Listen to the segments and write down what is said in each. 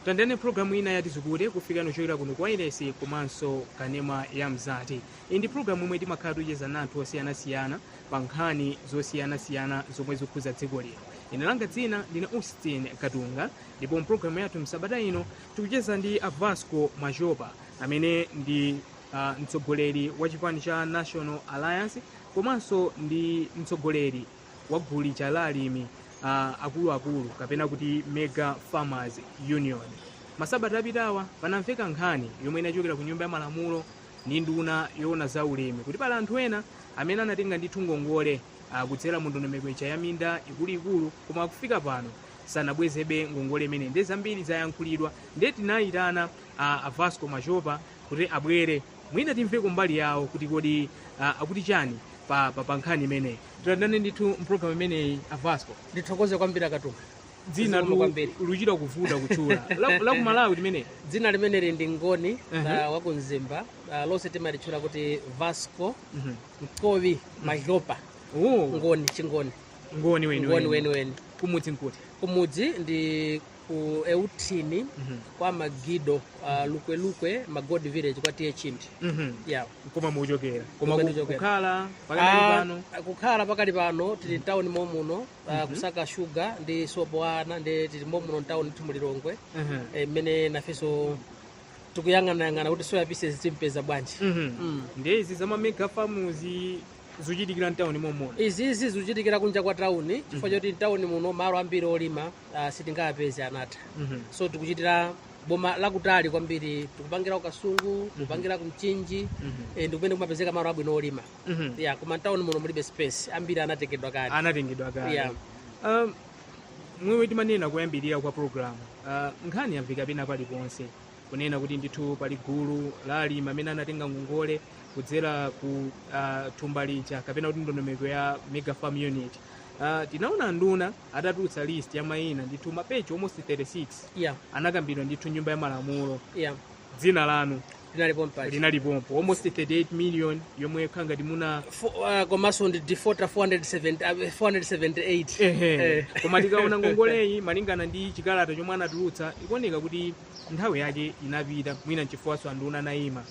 Tandiyane programu ina ya Tizukute kufika nochokera kuno kwa Wailesi komanso kanema ya Mzati. Iyi ndi programu imwe timakhala tucheza na anthu osiyanasiyana pa nkhani zosiyanasiyana zomwe zikhuza dziko lino. Ine langa dzina ndine Austin Katunga, ndipo mpulogalamu yathu msabata ino tikucheza ndi a Vasco Majopa amene ndi mtsogoleri wa chipani cha National Alliance komanso ndi mtsogoleri wa gulu la alimi akuluakulu kapena kuti Mega Farmers Union. Masabata apitawa panamveka nkhani yomwe inachokera ku Nyumba ya Malamulo ndi nduna yoona za ulimi kuti pali anthu ena amene anatenga ndithu ngongole kudzera mu ndondomeko ija ya minda ikuluikulu, koma kufika pano sanabwezebe ngongole imene. Ndi zambiri zayankhulidwa, ndiye tinayitana a Vasco Majopa kuti abwere, mwina timveko mbali yawo kuti kodi akuti chani pa nkhani imeneyi. Tilandane ndithu mpulogalamu imeneyi, a Vasco. Ndithokoze kwambiri, Akatunga. Dzina Zikomo kwambiri. Luchita kuvuta kutchula la ku Malawi limene. Dzina limeneli ndi Ngoni wakumzimba. Lonse timalitchula kuti Vasco Mkovi Majopa. Oh. Ngoni, Chingoni. Ngoni weni. Ngoni weni weni. Kumudzi nkuti? Kumudzi ndi ku Euthini, kwa Magido, Lukwelukwe, Magodi village, kwa T/A Chindi. Yeah. Koma muchokera koma Kumene ndichokera. Kukhala pakadali pano? Kukhala pakali pano tili mtawuni momuno, kusaka shuga ndi sopo wa ana, ndi tili momuno mtawuni Mulilongwe, mmene nafenso tikuyang'anayang'ana kuti soya pieces timpeza bwanji. Ndiye izi za mega farms zikuchitikira mtawuni momuno? Izizi zikuchitikira kunja kwa tawuni chifukwa choti mtawuni muno malo ambiri olima sitingapeze, anatha. So tikuchitira boma lakutali kwambiri, tikupangira ku Kasungu, tikupangira ku Mchinji, ndi kumene kumapezeka malo abwino olima. Ya, koma mtawuni muno mulibe space, ambiri anatengedwa kale. Anatengedwa kale. Yeah. Mwewe timanena kuyambirira kwa programu, nkhani yamveka pena paliponse kunena kuti ndithu pali gulu la alimi amene anatenga ngongole kudzera ku thumba lija kapena kuti ndondomeko ya Mega Farm Unit. Tinaona nduna atatulutsa list ya mayina ndithu mapeji almost 36. Anakambidwa ndithu Nyumba ya Malamulo. Dzina lanu linalipo mpachi. Linalipompo, almost 38 million yomwe kha ngati muna Komanso ndi defaulter 470, 478. Ehe. Koma tikaona ngongoleyi malingana ndi chikalata chomwe anatulutsa, ikuoneka kuti nthawi yake inapita. Mwina nchifukwaso anduna anayima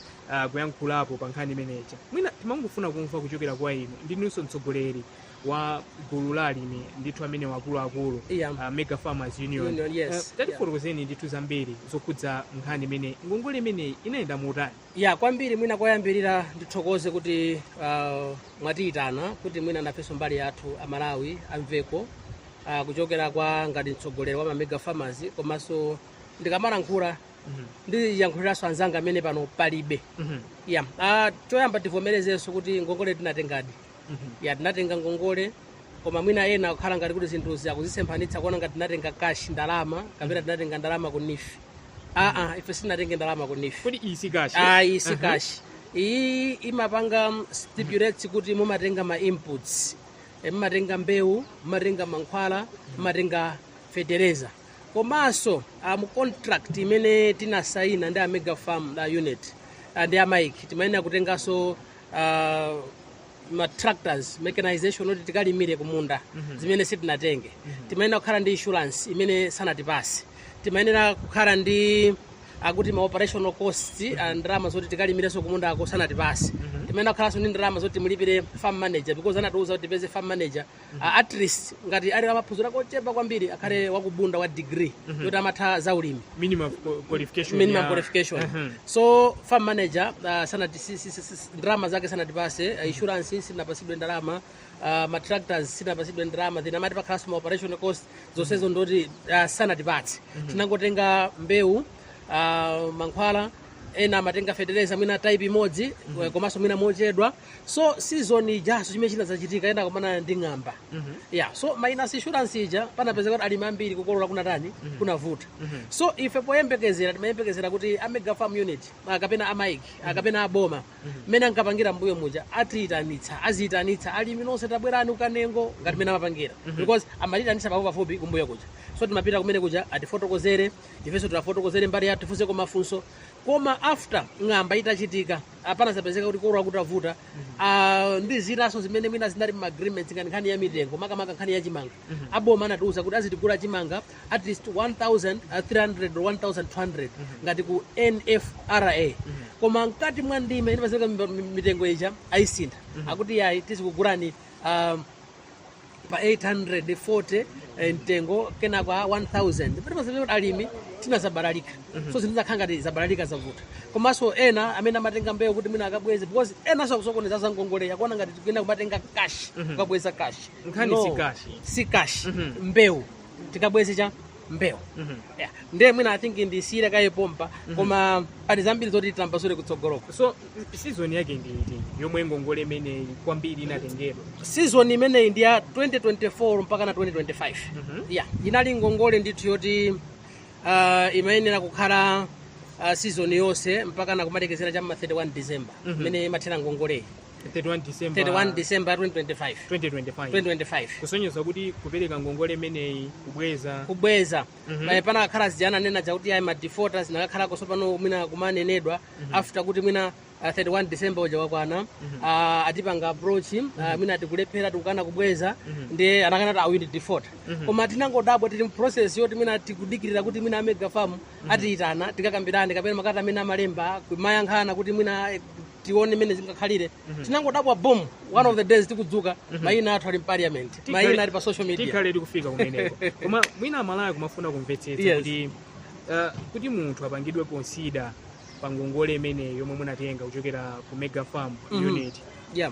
kuyankhulapo pa nkhani imeneyi. Mwina timangofuna kumva kuchokera kwa inu, ndinunso mtsogoleri wa gulu la alimi ndithu amene wakuluakulu, Mega Farmers Union. Union, yes. Tatifotokozeni ndithu zambiri zokhudza nkhani imeneyi, ngongole imeneyi inayenda motani? Ya, kwambiri. Mwina koyambirira ndithokoze kuti mwatiyitana kuti mwina nafenso mbali yathu Amalawi amveko, kuchokera kwa ngati mtsogoleri wa ma mega farmers. Komanso ndikamalankhula ndiyankhuliranso anzanga amene pano palibe. Ya, choyamba tivomerezenso kuti ngongole tinatengadi. Ya, tinatenga ngongole, koma mwina ena kukhala ngati kuti zinthuzi akuzisemphanitsa, kuona ngati tinatenga cash, ndalama, kapena tinatenga ndalama ku NEEF. Aa, ife sitinatenge ndalama ku NEEF. Kodi iyi si cash? Ayi, si cash. Iyi imapanga stipulates kuti mumatenga ma inputs, mumatenga mbewu, mumatenga mankhwala, mumatenga fetereza. Komanso mu contract imene tinasayina ndi a Mega Farm Unit ndi a MAIIC, timayenera kutenganso ma tractors, mechanization oti tikalimire kumunda, zimene sitinatenge. Timayenera kukhala ndi insurance imene sanatipase. Timayenera kukhala ndi akuti ma operational costs, ndalama zoti tikalimirenso kumundako sanatipase. Timayenera kukhalanso ndi ndalama zoti timulipire farm manager, because anatiuza kuti tipeze farm manager, at least ngati ali amaphunziro akochepa kwambiri, akhale wakubunda wa degree yoti amatha za ulimi. Minimum qualification. Minimum qualification. So farm manager sanati ndalama zake sanatipase, insurance sinapasidwe ndalama, ma tractors sinapasidwe ndalama, then amati pakhalanso ma operation cost. Zonsezo ndoti sanatipatse. Tinangotenga mbewu, mankhwala, ena amatenga fertilizer mwina type imodzi, komanso mwina mochedwa. So season ijaso chimene chinazachitika, ena kumana ndi ng'amba. Yeah, so minus insurance ija, panapezeka kuti alimi ambiri kukolola kunatani, kunavuta. So ife poyembekezera, timayembekezera kuti a Mega Farm Unit, kapena a MAIIC, kapena aboma, mmene ankapangira mbuyo muja, atiyitanitsa, aziyitanitsa alimi nonse, tabwerani ukanengo, ngati mmene amapangira, because amatiyitanitsa pafupipafupi kumbuyo kuja. So timapita kumene kuja atifotokozere, ifenso tiwafotokozere mbali yathu, tifunseko mafunso. Koma after ng'amba itachitika, Apana zapezeka kuti koro akutavuta, ndi zinaso zimene mwina zinali ma agreements, ngati nkhani ya mitengo, makamaka nkhani ya chimanga. Aboma anatiuza kuti azitigula chimanga at least 1300 or 1200 ngati ku NFRA, koma mkati mwa ndime inapezeka mitengo ija ayisintha, akuti yayi, tizikugulani pa 840 mtengo, kenako a 1000. Pati kuti alimi tinazabalalika. So zinthu zakhala ngati zabalalika, zavuta. Komanso ena amene amatenga mbewu kuti mwina akabweze, because ena sakusokoneza za ngongole, yakuona ngati tikuyenda kumatenga cash, kukabweza cash. Nkhani No, si cash. Si cash, mbewu tikabweze cha mbewu. Yeah. Ndiye mwina I think ndisiyire kaye pompa, koma pali zambiri zoti titambasule kutsogoloko. So season yake ndi iti yomwe ngongole imeneyi kwambiri inatengedwa? Season imeneyi ndi ya 2024 mpaka na 2025. Yeah, inali ngongole ndithu yoti imayenera kukhala season yonse mpaka na kumalekezera cha ma 31 December, imene imathera ngongoleyi. 31 December? 31 December 2025. 2025. 2025. Kusonyeza kuti kupereka ngongole imeneyi, kubweza. Kubweza. Panakakhala zijana nena chakuti ayi, ma defaulters nakakhalako. Pano mwina kumanenedwa after kuti mwina 31 December uja wakwana, atipanga approach, mwina tikulephera, tikukana kubweza, ndiye anakana kuti awi ndi default. Koma tinangodabwa tili process yoti mwina tikudikirira kuti mwina a Mega Farm atiyitana tikakambirane, kapena makata amene amalemba kumayankhana kuti mwina tione mmene zingakhalire. Tinangodabwa, boom, one of the days tikudzuka, mayina athu ali m'parliament, mayina ali pa social media. Tikhale tikufika kumeneko, koma mwina Amalawi kumafuna kumvetsetsa kuti kuti munthu apangidwe consider pa ngongole imeneyi yomwe munatenga kuchokera ku Mega Farm unit,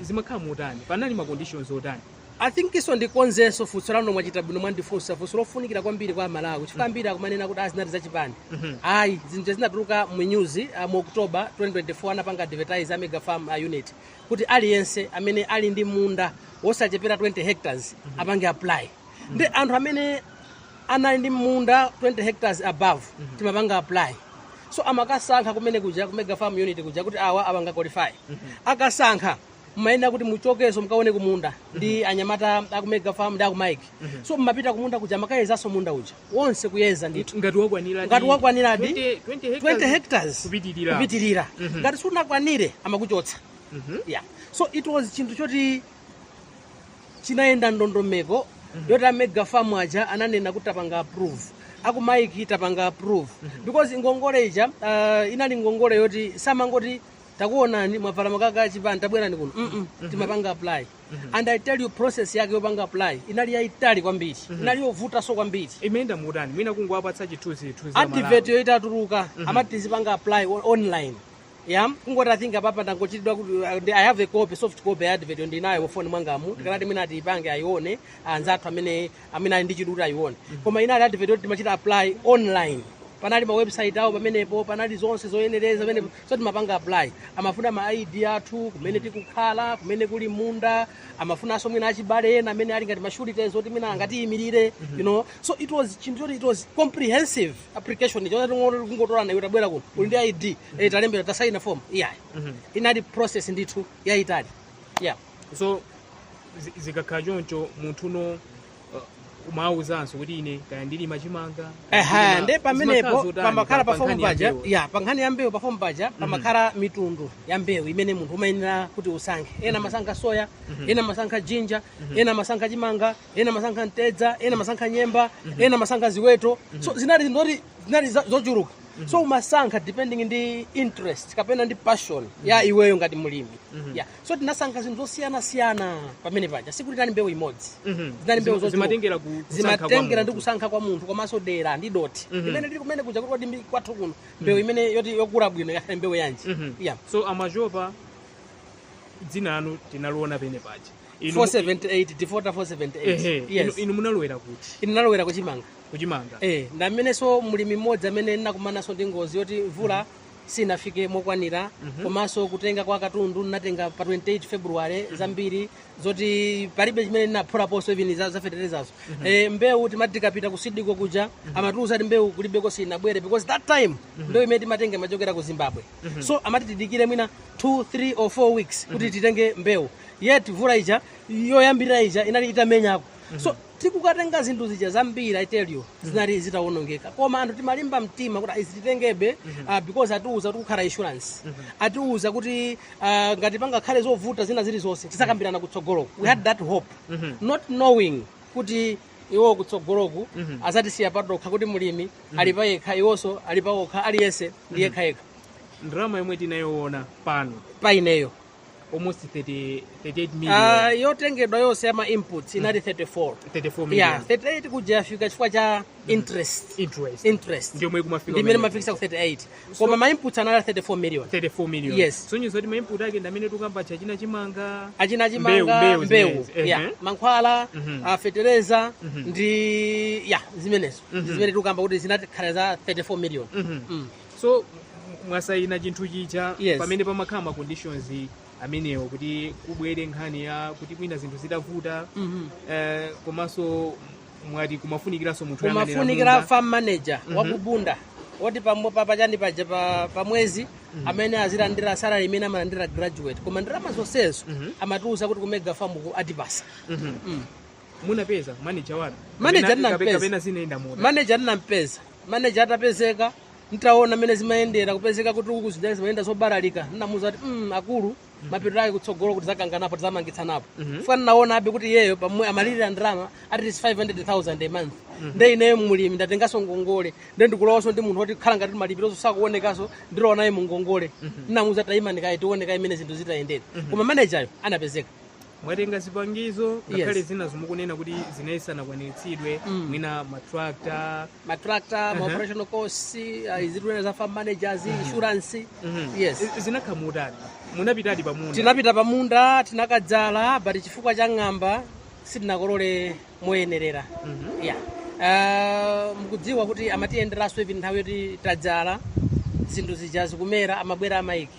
zimakhala motani? Panali ma conditions otani? I think iso ndikonzenso funso lanu. Mwachita bwino mwandifunsa funso lofunikira kwambiri kwa Malawi, chifukwa ambiri akumanena kuti azinati zachipani. Ayi, zinthu zinatuluka mu news mu October 2024. Anapanga advertise a Mega Farm unit kuti aliyense amene ali ndi munda wosachepera 20 hectares apange apply. Ndi anthu amene anali ndi munda 20 hectares above timapanga apply. So amakasankha kumene kuja ku Mega Farm unit kuja kuti awa apanga qualify. Akasankha, mmayenera kuti muchokeso mukaone kumunda ndi anyamata aku Mega Farm ndi aku MAIIC. So mmapita kumunda kuja, makayezanso munda uja wonse, kuyeza ndithu. Ngati wakwanira. Ngati wakwaniradi. 20 20 20 hectares. Kupitirira. Kupitirira. Ngati sunakwanire, amakuchotsa. Yeah, so it was chinthu choti chinayenda ndondomeko yoti a Mega Farm aja ananena kuti tapanga approve, aku MAIIC tapanga approve, because ngongole ija inali ngongole yoti samangoti takuonani mwavala makaka achipani, tabwerani kuno. Timapanga apply, and I tell you, process yake yopanga apply inali yayitali kwambiri, inali yovutanso kwambiri. Imayenda motani? Mwina kungowapatsa chithunzithunzi. Advert yo itatuluka, amati tizipanga apply online. Ya, kungoti I think apapa ndangochitidwa kuti I have a copy, soft copy ya advert yo, ndinayo mufoni mwangamu. Tikanati mwina atiipange ayione anzathu amene ali ndi chidwi kuti ayione. Koma inali advert yoti timachita apply online. Panali ma website awo pamenepo, panali zonse zoyenereza pamenepo. So timapanga apply, amafuna ma ID athu, kumene tikukhala, kumene kuli munda, amafunanso mwina achibale ena amene ali ngati ma sureties oti mwina angatiyimirire. So it was chinthu choti it was comprehensive application, choti kungotola nayo, tabwera kuno, uli ndi ID, talembera, tasaina form, iyayi. Inali process ndithu yayitali, yeah. So zikakhala choncho, munthu no umawuzanso kuti ine kaya ndilima chimanga, kaya Eha, nde zimakhala pamenepo zotani pamakhala pa pa fomu nkhani ya paja? mbewu? Ya, pa nkhani ya mbewu, pa fomu paja pamakhala mitundu ya mbewu imene munthu umayenera kuti usankhe. Ena masankha soya, ena masankha ginger, ena masankha chimanga, ena masankha mtedza, ena masankha nyemba, ena masankha ziweto. So zinali ndoti zinali zochuluka. So umasankha depending ndi interest kapena ndi passion ya iweyo ngati mulimi. Yeah, so tinasankha zinthu zosiyanasiyana pamene paja, sikuti tinali mbewu imodzi. Zinali mbewu zochuluka. Zimatengera kusankha kwa Zimatengera ndi munthu. kusankha kwa munthu, komanso dera ndi doti limene lili kumene kuja, kuti kodi kwathu kuno mbewu imene yoti yokula bwino yakhale mbewu yanji. Yeah. So amachopa dzina anu tinaliona pene paja. 478, defaulter 478. Ehe. Yes. Inu munalowera kuti? Ine nalowera kuchimanga. Kuchimanga. Eh, ndamenenso mulimi mmodzi amene ndinakumananso ndi ngozi yoti mvula sinafike mokwanira, komanso kutenga kwa katundu ndinatenga pa 28 February zambiri zoti palibe chimene ndinaphulaponso, even za feterezazo. Mbewu timati tikapita ku Seed Co kuja, amatiuza kuti mbewu kulibeko, sinabwere, because that time mbewu imene timatenga imachokera ku Zimbabwe. So amati tidikire mwina 2, 3 or 4 weeks kuti titenge mbewu, yet mvula ija yoyambirira ija inali itamenyako. So Tikukatenga zinthu zija zambiri, I tell you, zinali zitawonongeka, koma anthu timalimba mtima kuti izi titengebe, because atiuza kuti kukhala insurance, atiuza kuti ngati pangakhale zovuta zina zilizonse tizakambirana kutsogoloku. We had that hope, not knowing kuti iwo kutsogoloku azatisiya patokha, kuti mulimi ali pa yekha, iwonso ali pa okha, aliyense ndi yekha yekha. Ndalama yomwe tinayoona pano Pa ineyo almost 30, 38 million. Yotengedwa yonse ya ma inputs inali 34. 34 million. Yeah, 38 kuja yafika chifukwa cha interest. Interest. Interest. Ndiyo kumafika ndimene kumene. mafikisa ku 38, koma ma inputs anali 34 million. 34 million. Yes. Sonyezo kuti ma input ake ndi amene tukamba chachina chimanga, achina chimanga, mbewu mbewu, zimenezi. Ehe. yeah, mankhwala, fetereza ndi ya zimenezo, zimene tikukamba kuti zinatikhala za 34 million. So mwasayina chinthu chija, Yes. pamene pamakhala ma conditions amenewo kuti kubwere nkhani ya kuti mwina zinthu zitavuta, komanso mwati kumafunikiranso munthu woyang'anira Kumafunikira munda. farm manager wakubunda woti pamwe papachani paja pa mwezi amene azilandira salary imene amalandira graduate, koma ndalama zonsezo amatiuza kuti ku mega farm ku atipasa. Munapeza manager wanu? Manager ndinampeza. Kapena zinayenda mota? Manager ndinampeza. Manager atapezeka, ntaona mmene zimayendera, kupezeka kuti uku zinthu zimayenda zobalalika, ndinamuuza kuti akulu, mapeto ake kutsogolo kuti zakanganapo, tizamangitsanapo. Funa ndinaona abe kuti iyeyo pamwe amalirira ndalama at least 500,000 a month, nde ineyo mulimi ndatenganso ngongole, nde ndikulowanso ndi munthu woti khala ngati malipiroso sakuonekanso, ndilowa naye mu ngongole. Ndinamuuza tayimani kaye tione imene zinthu zitayendera, koma manageryo anapezeka. Mwatenga zipangizo, ngakhale Yes. zina zimukunena kuti zinayisanakwanitsidwe, mwina matractor. Matractor, ma operational costs, izitulena za farm managers, insurance. Yes. Zinakhala mutani? Munapitadi pamunda? Tinapita pamunda, tinakadzala, but chifukwa cha ng'amba sitinakolole moyenerera. Yeah. Mukudziwa kuti amatiyenderanso even nthawi yoti tadzala, zinthu zija zikumera, amabwera amaiki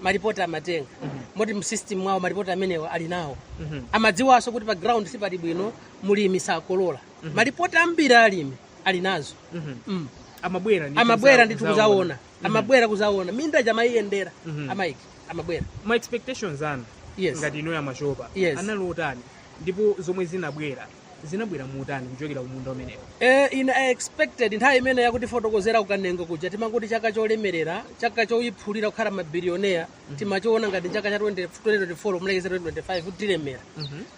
malipoti amatenga, moti msystem mwawo malipoti amenewa ali nawo. Amadziwanso kuti pa ground sipali bwino, mulimi sakolola. Malipoti ambiri alimi ali nazo. Amabwera ndithu? Amabwera ndithu kuzaona. kuzaona, amabwera kuzaona minda jamayiyendera. Amaiki amabwera. Ma expectations anu ngati ino yamachopa anali otani, ndipo zomwe zinabwera zinabwera mutani kuchokera kumunda umenewo? Ine I expected nthawi imene yakuti fotokozera kukanengo kuja, timakuti chaka cholemerera, chaka choyiphulira kukhala mabilioneya, timachiona ngati chaka cha 20 2024 kumulekeza 2025 kuti tilemera,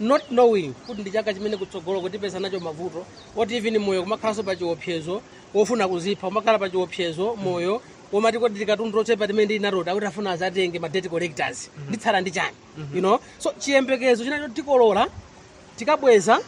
not knowing kuti ndi chaka chimene kutsogolo kutipeza nacho mavuto oti even moyo kumakhalanso pa chiopsezo wofuna kuzipha, kumakhala pa chiopsezo moyo womati kodi tikatundu tochepa timene ndili nato akuti afuna azatenge ma debt collectors, nditsala ndi chani? So chiyembekezo chinacho tikolola, tikabweza,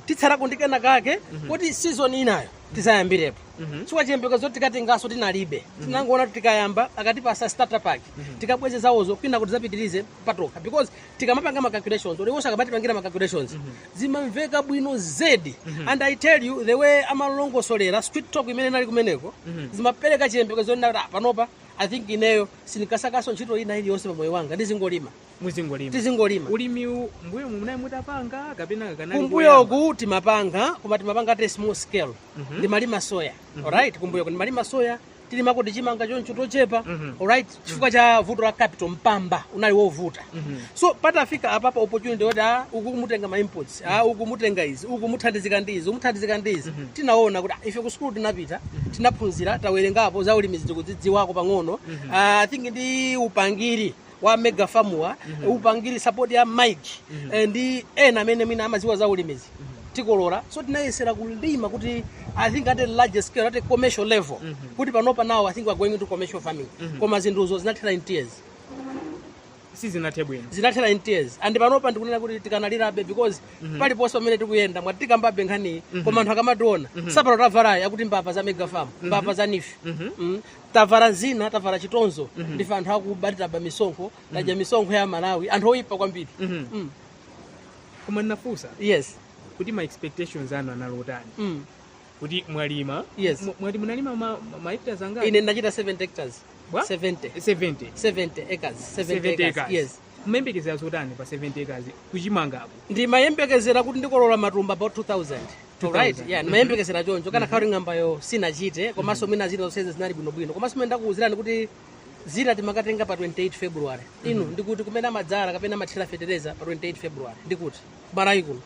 titsalako ndi kena kake kuti season inayo tizayambirepo, chifukwa chiyembekezo tikatenganso tinalibe. Tinangoona kuti tikayamba akatipasa starter pack, tikabweze zawozo kwina kuti zapitirize patoka, because tikamapanga ma calculations, uliwonse akamatipangira ma calculations, zimamveka bwino zedi. And I tell you, the way amalongosolera, sweet talk imene inali kumeneko, zimapereka chiyembekezo nati panopa I think ineyo sindikasakaso ntchito ina iliyonse pamoyo wanga, ndizingolima. Muzingolima. Tizingolima. Ulimiwu mbuyo munayi mutapanga kapena kanali? Kumbuyoku timapanga, koma timapanga at a small scale. Ndimalima soya, alright? Kumbuyoku ndimalima soya, tilimako tichimanga choncho tochepa, alright? Chifukwa cha vuto la capital, mpamba unali wovuta. So patafika apapa opportunity yoti uku mutenga ma inputs, uku mutenga izi, uku muthandizika ndi izi, muthandizika ndi izi, tinaona kuti ife ku school tinapita, tinaphunzira, tawerengapo za ulimi, tikudzidziwako pang'ono. I think ndi upangiri wa mega farmwa, upangiri, support ya Mike, ndi ena amene mwina amaziwa za ulimizi, tikolora. So tinayesera kulima kuti I think at a larger scale, at a commercial level, kuti panopa now I think we are going into commercial farming, koma zinthuzo zinathera in tears. Sizinathe bwino. Zinathera in tears, and panopa ndikunena kuti tikanalirabe, because paliponse pamene tikuyenda mwati tikambabe nkhaniyi, koma anthu akamationa sapano tavalayi akuti mbava za mega farm, mbava za NEEF. Tavala zina, tavala chitonzo, ndife anthu akuba, titaba misonkho, tadya misonkho ya Malawi, anthu oyipa kwambiri. Koma ndinafunsa kuti ma expectations anu anali otani, kuti mwalima, mwati munalima ma hectares angati? Ine ndachita 70 hectares. Bwa? 70. 70? 70 acres. 70 70 acres. acres. Yes. Mmayembekezera zotani pa 70 acres kuchimangapo? Ndimayembekezera kuti ndikolola matumba about 2000. 2000. Right, yeah, ndimayembekezera choncho kana khali ng'ambayo sinachite, komanso mina zina zonsezi zinali bwinobwino, komanso mene ndakuwuzirani kuti zina timakatenga pa 28 February. Inu ndikuti kumene amadzala kapena amathira fetereza pa 28 February, ndikuti Malawi kuno?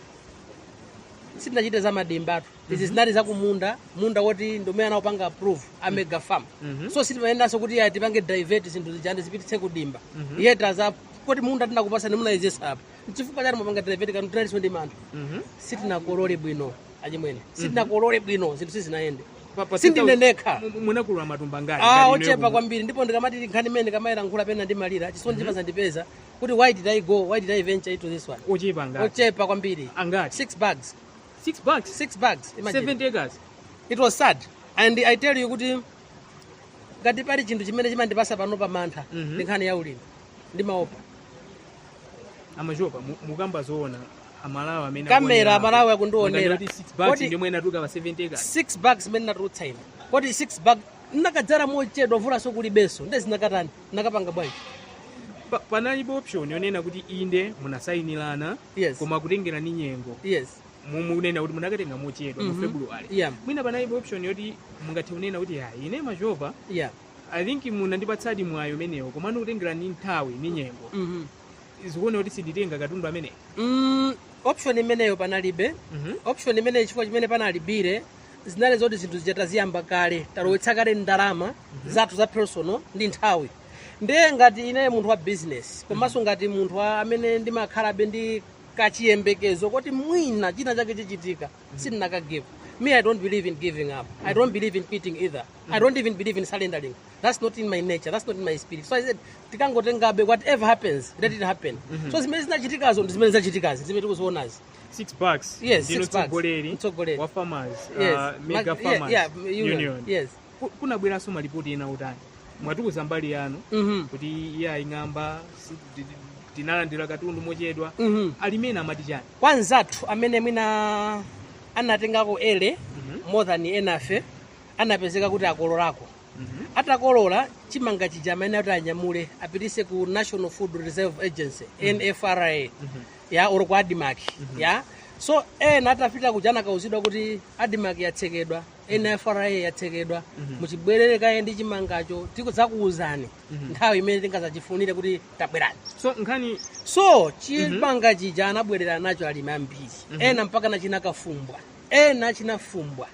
Sitinachite za madimbatu, izi zinali zakumunda, munda woti ndomene anawupanga approve a mega farm. So sitimayendanso kuti ya tipange divert zinthu zija ndizipititse kudimba. Iye taza kuti munda tinakupasa nimunayezesa apa, nchifukwa chani mupanga divert? Kanu tinaliso ndi manthu. Sitinakolole bwino, achimwene, sitinakolole bwino, zinthu sizinayende. Sindinenekha. Munakolola matumba ngati? Ah, Ngati inuyo ochepa kwambiri. Ndipo ndikamati nkhani imene ndikamayilankhula pena ndimalira chisoni, chimazandipeza kuti why did I go, why did I venture into this one? Ochepa ngati? Ochepa kwambiri. Angati? Six bags. Six bags? Six bags, imagine. 70 acres. It was sad, and I tell you kuti ngati pali chinthu chimene chimandipasa pano pa mantha, ndi nkhani ya ulimi, ndimaopa. Amachopa, mukamba zoona? Amalawi amene Kamera, akuonera Amalawi akundionera. mungati kuti six bags ndimwe inatuluka pa 70 acres? Six bags imene natulutsa ine, kodi six bag nnakadzala mochedwa, mvulaso kulibenso, nde zinakatani? Nakapanga bwanji? Panalibe option yonena kuti inde munasayinirana, koma kutengera ni nyengo, munena kuti munakatenga mochedwa mu February, mwina panalibe option yoti mungathe kunena kuti ya ine machopa, I think munandipatsadi mwayi umenewo, komano kutengera ni nthawi ni nyengo, zikuona kuti sinditenga katundu ameneyo? Option imeneyo panalibe. Option imeneyo, chifukwa chimene panalibire, zinali zoti zinthu zija taziyamba kale, talowetsa kale ndalama zathu za personal ndi nthawi. Ndiye ngati ine munthu wa business, komanso ngati munthu amene ndimakhalabe ndi kachiyembekezo kuti mwina china chake chichitika, sindinakagive. Me, I don't believe in giving up. I don't believe in quitting either. I don't even believe in surrendering. That's not in my nature, that's not in my spirit. So I said tikangotengabe, whatever happens, let it happen. So zimene zinachitikazo ndi zimene zachitikazi, zimene tikuzionazi. Six bags. Yes, Ndinu six bags. mtsogoleri Mtsogoleri. wa farmers, Yes. Mega Farmers Yeah, union. Union. Yes. Kunabweranso malipoti ena utani? Mwatiuza mbali yanu kuti iye aying'amba, tinalandira katundu mochedwa. Alimene amati chani? Kwa anzathu amene mwina anatengako early more than enafe, anapezeka kuti akololako. Atakolola chimanga chija, amene ati anyamule apitise ku National Food Reserve Agency, NFRA, ya or ku ADMARC ya. So ena atafika kuja anakauzidwa kuti ADMARC yatsekedwa, NFRA yatsekedwa, muchibwerere kaye ndi chimangacho, tikudzakuuzani nthawi imene tingazachifunire kuti tabwerani. So nkhani So chimanga chija anabwerera nacho alimi ambiri, ena mpaka na chinakafumbwa, ena chinafumbwa.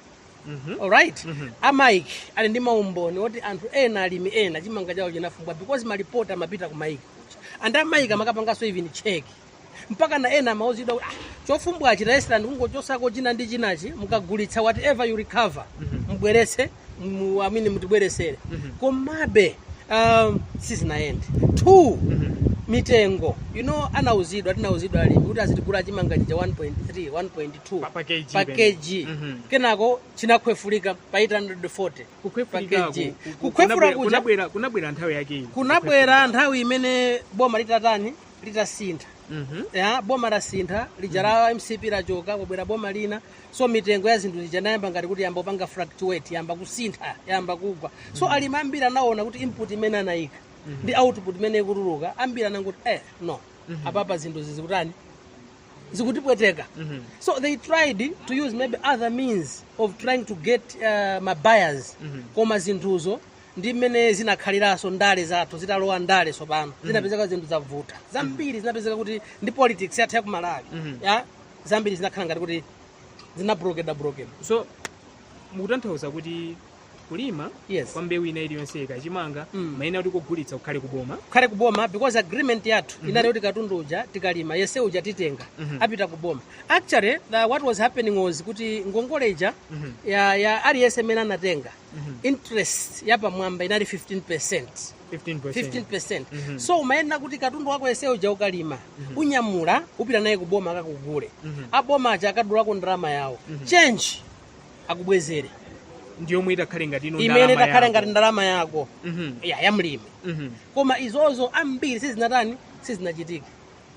Alright, amaiki ali ndi maumboni oti anthu ena, alimi ena, chimanga chawo chinafumbwa, because malipoti amapita ku MAIIC kuja, and a MAIIC amakapanganso even check. Mpaka na ena amauzidwa kuti ah, chofumbwa chitayesera ndikungochosako china ndi chinachi, mukagulitsa, whatever you recover, mubweretse amene mutibweresere. Komabe sizinayende. Two, mitengo, anauzidwa, tinauzidwa alimi kuti azitigula chimanga chija 1.3, 1.2 Pa kg pa pene. kg. Kenako chinakhwefulika pa 840 Kukhwefulika pa kg. Kukhwefula kuja kunabwera nthawi yake iyi. Kunabwera nthawi imene boma litatani, litasintha. Ya, boma lasintha lija la MCP lachoka, kwabwera boma lina. So mitengo ya zinthu zija nayamba ngati kuti yamba kupanga fluctuate, yamba kusintha, yamba kugwa. So alimi ambiri anaona kuti input imene anayika ndi output imene ikutuluka, ambiri anangoti no, apapa zinthu zizikutani, zikutipweteka. So they tried to use maybe other means of trying to get ma buyers, koma zinthuzo ndi mmene zinakhaliranso, ndale zathu zitalowa ndale sopano, zinapezeka zinthu zavuta zambiri. Zinapezeka kuti ndi politics yathu ya kumalawi ya, zambiri zinakhala ngati kuti zinabrokeda brokeda. So mukutanthauza kuti kulima Yes. kwa mbewu ina iliyonse, kachimanga, maina kuti kugulitsa kukhale kuboma? Kukhale kuboma, because agreement yathu inali kuti katundu uja tikalima yese uja titenga, apita kuboma. Actually, what was happening was kuti ngongole ija ya aliyense amene anatenga, interest yapamwamba inali 15%. 15%. 15%. So umayenera kuti katundu wako yese uja ukalima, unyamula upita naye kuboma, akakugule. Aboma aja akadulako ndalama yawo, change akubwezere. Ndiyomwe itakhale ngati ino Imene ndalama itakhale yako. ngati ndalama yako ya mlimi. Koma izozo ambiri sizinatani, sizinachitika.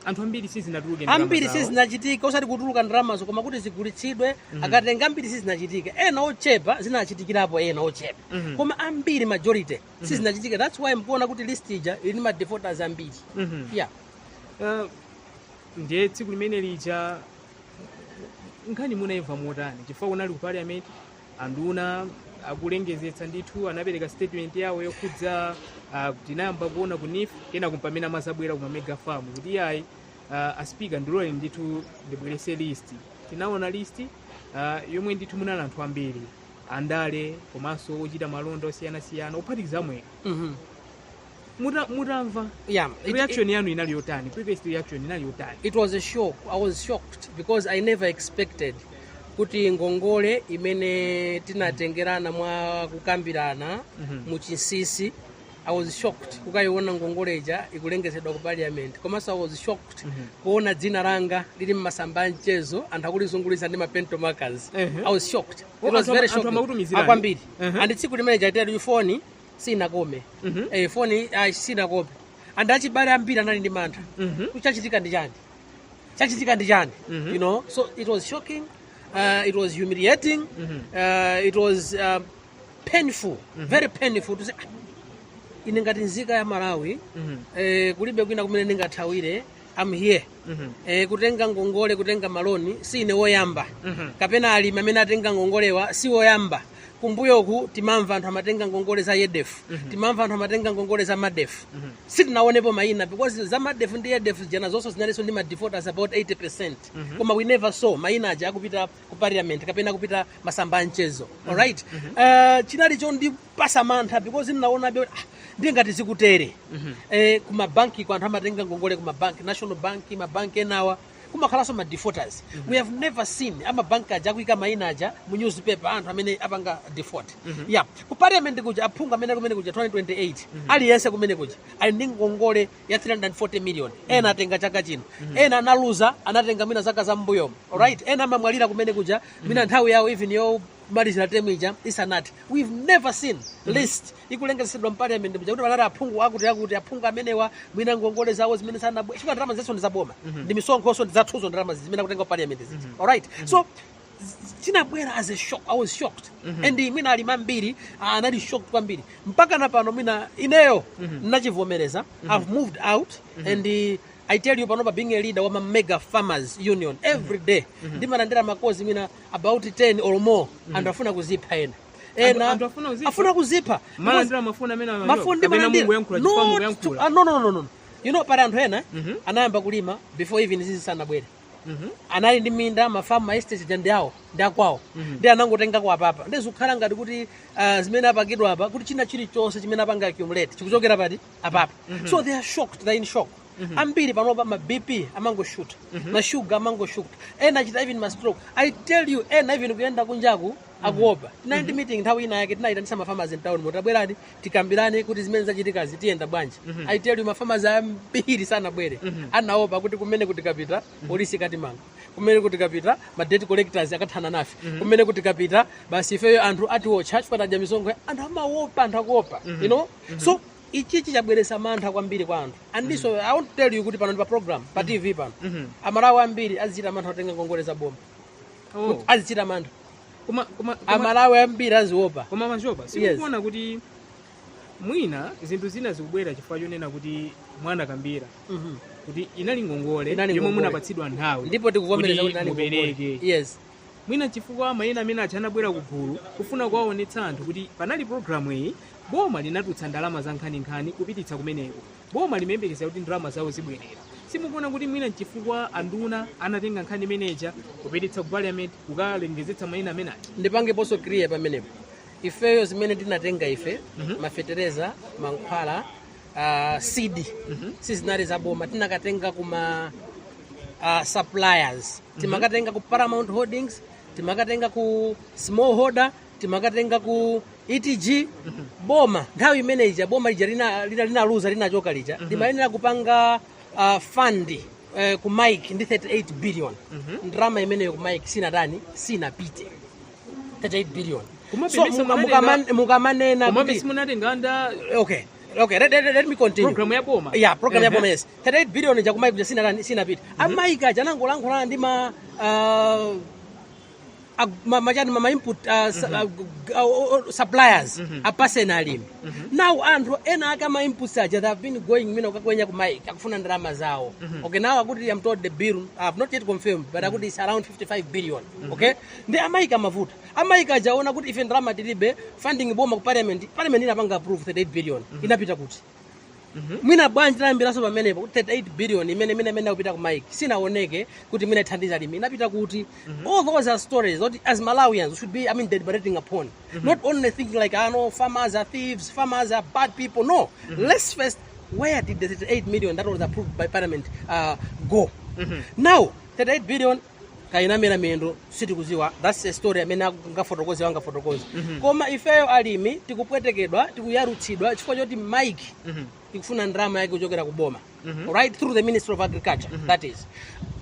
Anthu ambiri sizinatuluke ndalama Ambiri zawo. sizinachitika, osati kutuluka ndalamazo, koma kuti zigulitsidwe akatenga, ambiri sizinachitika. Ena ochepa zinachitikirapo, ena ochepa, koma ambiri, majority, sizinachitika. That's why mkuona kuti list ija ili ndi ma defaulters ambiri. Yeah. Ndiye tsiku limene lija nkhani munayimva motani? Chifukwa kunali ku parliament, anduna akulengezetsa ndithu, anapereka statement yawo yokhudza tinayamba kuona ku NEEF, kenako pamene amazabwera ku mega farm kuti iyayi, a speaker, ndilole ndithu ndibwerese list. Tinaona list yomwe ndithu munali anthu ambiri, andale komanso ochita malonda osiyanasiyana ophatikiza mweka. Mutamva, Yeah, reaction yanu inali yotani? Previous reaction inali yotani? It was a shock. I was shocked because I never expected kuti ngongole imene tinatengerana mwa kukambirana mu chinsinsi, I was shocked kukayiona ngongole ija ikulengezedwa ku parliament. Komanso I was shocked kuona dzina langa lili mmasamba a mchezo, anthu akulizungulitsa ndi ma pencil markers. I was shocked. Oh, It was very anthu shocking. amakutumizirani? Ah, kwambiri. And tsiku limene chaitatu foni sinakome. Foni sinakome, and achibale ambiri anali ndi mantha kuti chachitika ndi chani, chachitika ndi chani. So it was shocking, it was humiliating, it was painful, very painful to say, "Ah, ine ngati nzika ya Malawi, kulibe kwina kumene ndingathawire, I'm here." Kutenga ngongole, kutenga ma loan, si ine woyamba kapena alimi amene atenga ngongolewa si woyamba. Kumbuyoku timamva anthu amatenga ngongole za YEDEF, timamva anthu amatenga ngongole za MARDEF. Sitinaonepo mayina because za MARDEF ndi YEDEF jana zonse zinalinso ndi ma defaulters about 80, koma we never saw mayina aja akupita ku parliament kapena kupita masamba a mchezo. Alright, chinali chondipasa mantha because ndinaonabe kuti, ah, ndiye ngati zikutere, kumabanki kwa anthu amatenga ngongole kumabanki, National Bank, mabanki enawa, kumakhalanso ma defaulters. We have never seen amabanki aja akuyika mayina aja mu newspaper, anthu amene apanga default. Yeah, ku parliament kuja, aphungu amene kumene kuja 2028, aliyense kumene kuja ali ndi ngongole ya 340 million. Ena atenga chaka chino, ena analuza, anatenga mwina zaka za mbuyomo. Alright, ena amamwalira kumene kuja mwina nthawi yawo even yomalizira term ija isanati. We've never seen list ikulengezesedwa m'parliament muja kuti panali aphungu akuti akuti, aphungu amenewa mwina ngongole zawo zimene sanabwe, chifukwa ndalama zenso ndi zaboma, ndi misonkhoso, ndi zathuzo ndalama zimene akutenga ku parliament zija. Alright, so chinabwera as a shock. I was shocked, and mwina alimi ambiri anali shocked kwambiri. Mpaka na pano mwina ineyo nachivomereza, I've moved out, and I tell you, panopa being a leader wa ma mega farmers union, every day ndimalandira ma calls mwina about 10 or more. Anthu afuna kuzipha ena. Ena Anthu afuna kuzipha? Afuna kuzipha. Malandira mafoni amene Mafoni kapena ndimalandira. mungoyankhula chifukwa No, mukuyankhula? ah, no, no, no, no. Pali anthu ena anayamba kulima before even zizi sanabwere. Anali ndi minda, mafamu, ma estate ja ndi awo, ndi akwawo, ndi anangotengako apapa. Ndi zikukhala ngati kuti zimene apangidwa apa, kuti china chilichonse chimene apanga accumulate chikuchokera pati? Apapa. So they are shocked, they are in shock. Ambiri panopa ma BP amangoshuta, ma sugar amangoshuta, ena achita even ma stroke. I tell you, ena even kuyenda kunjaku akuopa. Tinali ndi meeting nthawi ina yake, tinayitanisa ma farmers in town, mutabwerani tikambirane kuti zimene zachitikazi tiyenda bwanji. I tell you, ma farmers ambiri sanabwere, anaopa kuti kumene kuti kapita polisi ikatimanga, kumene kuti kapita ma debt collectors akathana nafe, kumene kuti kapita basi ifeyo anthu atiwotcha chifukwa tadya misonkho. Anthu amaopa, anthu akuopa. So ichichi chabweresa mantha kwambiri kwa anthu. Andinso I want to tell you kuti pano ndi pa program pa TV pano, Amalawi ambiri azichita mantha kutenga ngongole za boma. Oh. Azichita mantha. Koma Amalawi ambiri aziopa. Koma Majoba, sikukuona kuti mwina zinthu zina zikubwera chifukwa chonena kuti mwana kambira kuti inali ngongole Inali yomwe ngongole. munapatsidwa nthawi Ndipo tikuvomereza kuti kuti inali ngongole. mupereke? Yes. Mwina chifukwa mayina amene aja anabwera ku gulu kufuna kuwaonetsa anthu kuti panali programu iyi, boma linatulutsa ndalama za nkhaninkhani kupititsa kumeneko, boma limayembekeza kuti ndalama zawo zibwerera. Simukuona kuti mwina nchifukwa anduna anatenga nkhani imeneja kupititsa ku parliament kukalengezetsa mayina amene aja? Ndipangeponso clear pamenepo. Ifeyo zimene tinatenga ife, mafetereza, mankhwala, seed, sizinali zaboma. Tinakatenga kuma suppliers. Timakatenga ku Paramount Holdings, timakatenga ku Smallholder, timakatenga ku ETG. Boma nthawi imene ija, boma lija linaluza, linachoka lija, limayenera kupanga fund ku MAIIC ndi 38 billion. Ndalama imeneyo ku MAIIC sinatani? Sinapite 38 billion. Komabe So mese munatenga- mukamanena komabe kuti simunatenga nda Okay, let me continue. Program ya boma. Yeah, program ya Ehe. boma, yes. 38 billion ja ku MAIIC kuja sinatani? Sinapita. A MAIIC aja anangolankhulana ndi ma machani, ma input suppliers apasena alimi. Now anthu ena ake ama inputs aja, they have been going mina kukakwenya ku MAIIC akufuna ndalama zawo. Okay, now akuti, I'm told the bill, I have not yet confirmed, but akuti it's around 55 billion. Okay, ndi a MAIIC amavuta. A MAIIC ajaona kuti ife ndalama tilibe, funding boma ku parliament, parliament inapanga approve 38 billion, inapita kuti? Mwina bwanji tayambiranso pamenepo kuti 38 billion imene akupita ku MAIIC sinaoneke kuti imene ithandiza alimi inapita kuti? All those are stories that as Malawians we should be, I mean, deliberating upon, not only thinking like, ah, no, farmers are thieves, farmers are bad people. No, let's first, where did the 38 million that was approved by parliament go? Now 38 billion kayinamira miyendo, sitikuziwa. That's a story amene angafotokoze angafotokoze. Koma ifeyo alimi tikupwetekedwa, tikuyarutsidwa chifukwa choti MAIIC ikufuna ndalama yake kuchokera ku boma, right through the Ministry of Agriculture. That is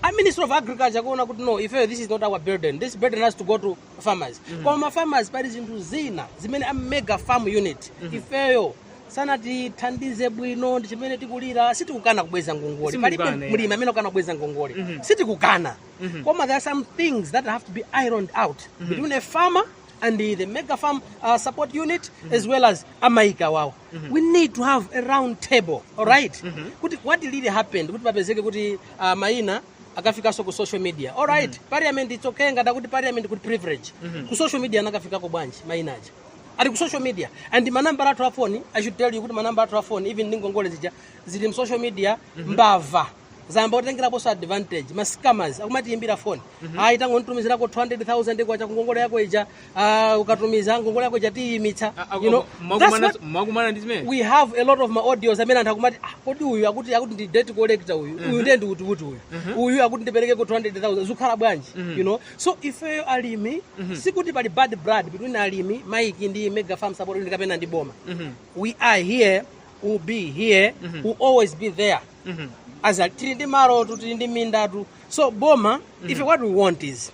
a Ministry of Agriculture kuona kuti no, ifeyo, this is not our burden, this burden has to go to farmers. Koma farmers, pali zinthu zina zimene a mega farm unit ifeyo sanatithandize bwino, ndi chimene tikulira. Sitikukana kubweza ngongole. Simukukana, Palibe yeah. mlimi amene ukana kubweza ngongole. Sitikukana, koma there are some things that have to be ironed out between a farmer and the mega farm support unit as well as a MAIIC wawo. We need to have a round table, all right, kuti what really happened, kuti papezeke kuti maina akafikanso ku social media. All right, parliament, it's okay ngati kuti parliament kuti privilege. Ku social media anakafikako bwanji? Maina aja ali ku social media and manambala athu a foni. I should tell you kuti manambala athu a foni, even ndi ngongole zija zili mu social media. Mbava zayamba kutengeraponso advantage, ma scammers akumatiyimbira foni: "Ayi, tangonditumizirako 200,000 kwacha kungongole yako ija. Ukatumiza ngongole yako ija tiyimitsa." That's what Mwakumana ndi zimene? We have a lot of ma audios amene anthu akumati, "Ah, kodi uyu akuti ndi debt collector uyu, uyu ndiye ndikuti kuti uyu, uyu akuti ndipereke ku 200,000, zikukhala bwanji?" So ifeyo alimi, sikuti pali bad blood between alimi, MAIIC ndi mega farm support unit kapena ndi boma. We are here, will be here, will always be there. As a, tili ndi malotu, tili ndi mindatu. So boma, if what we want is,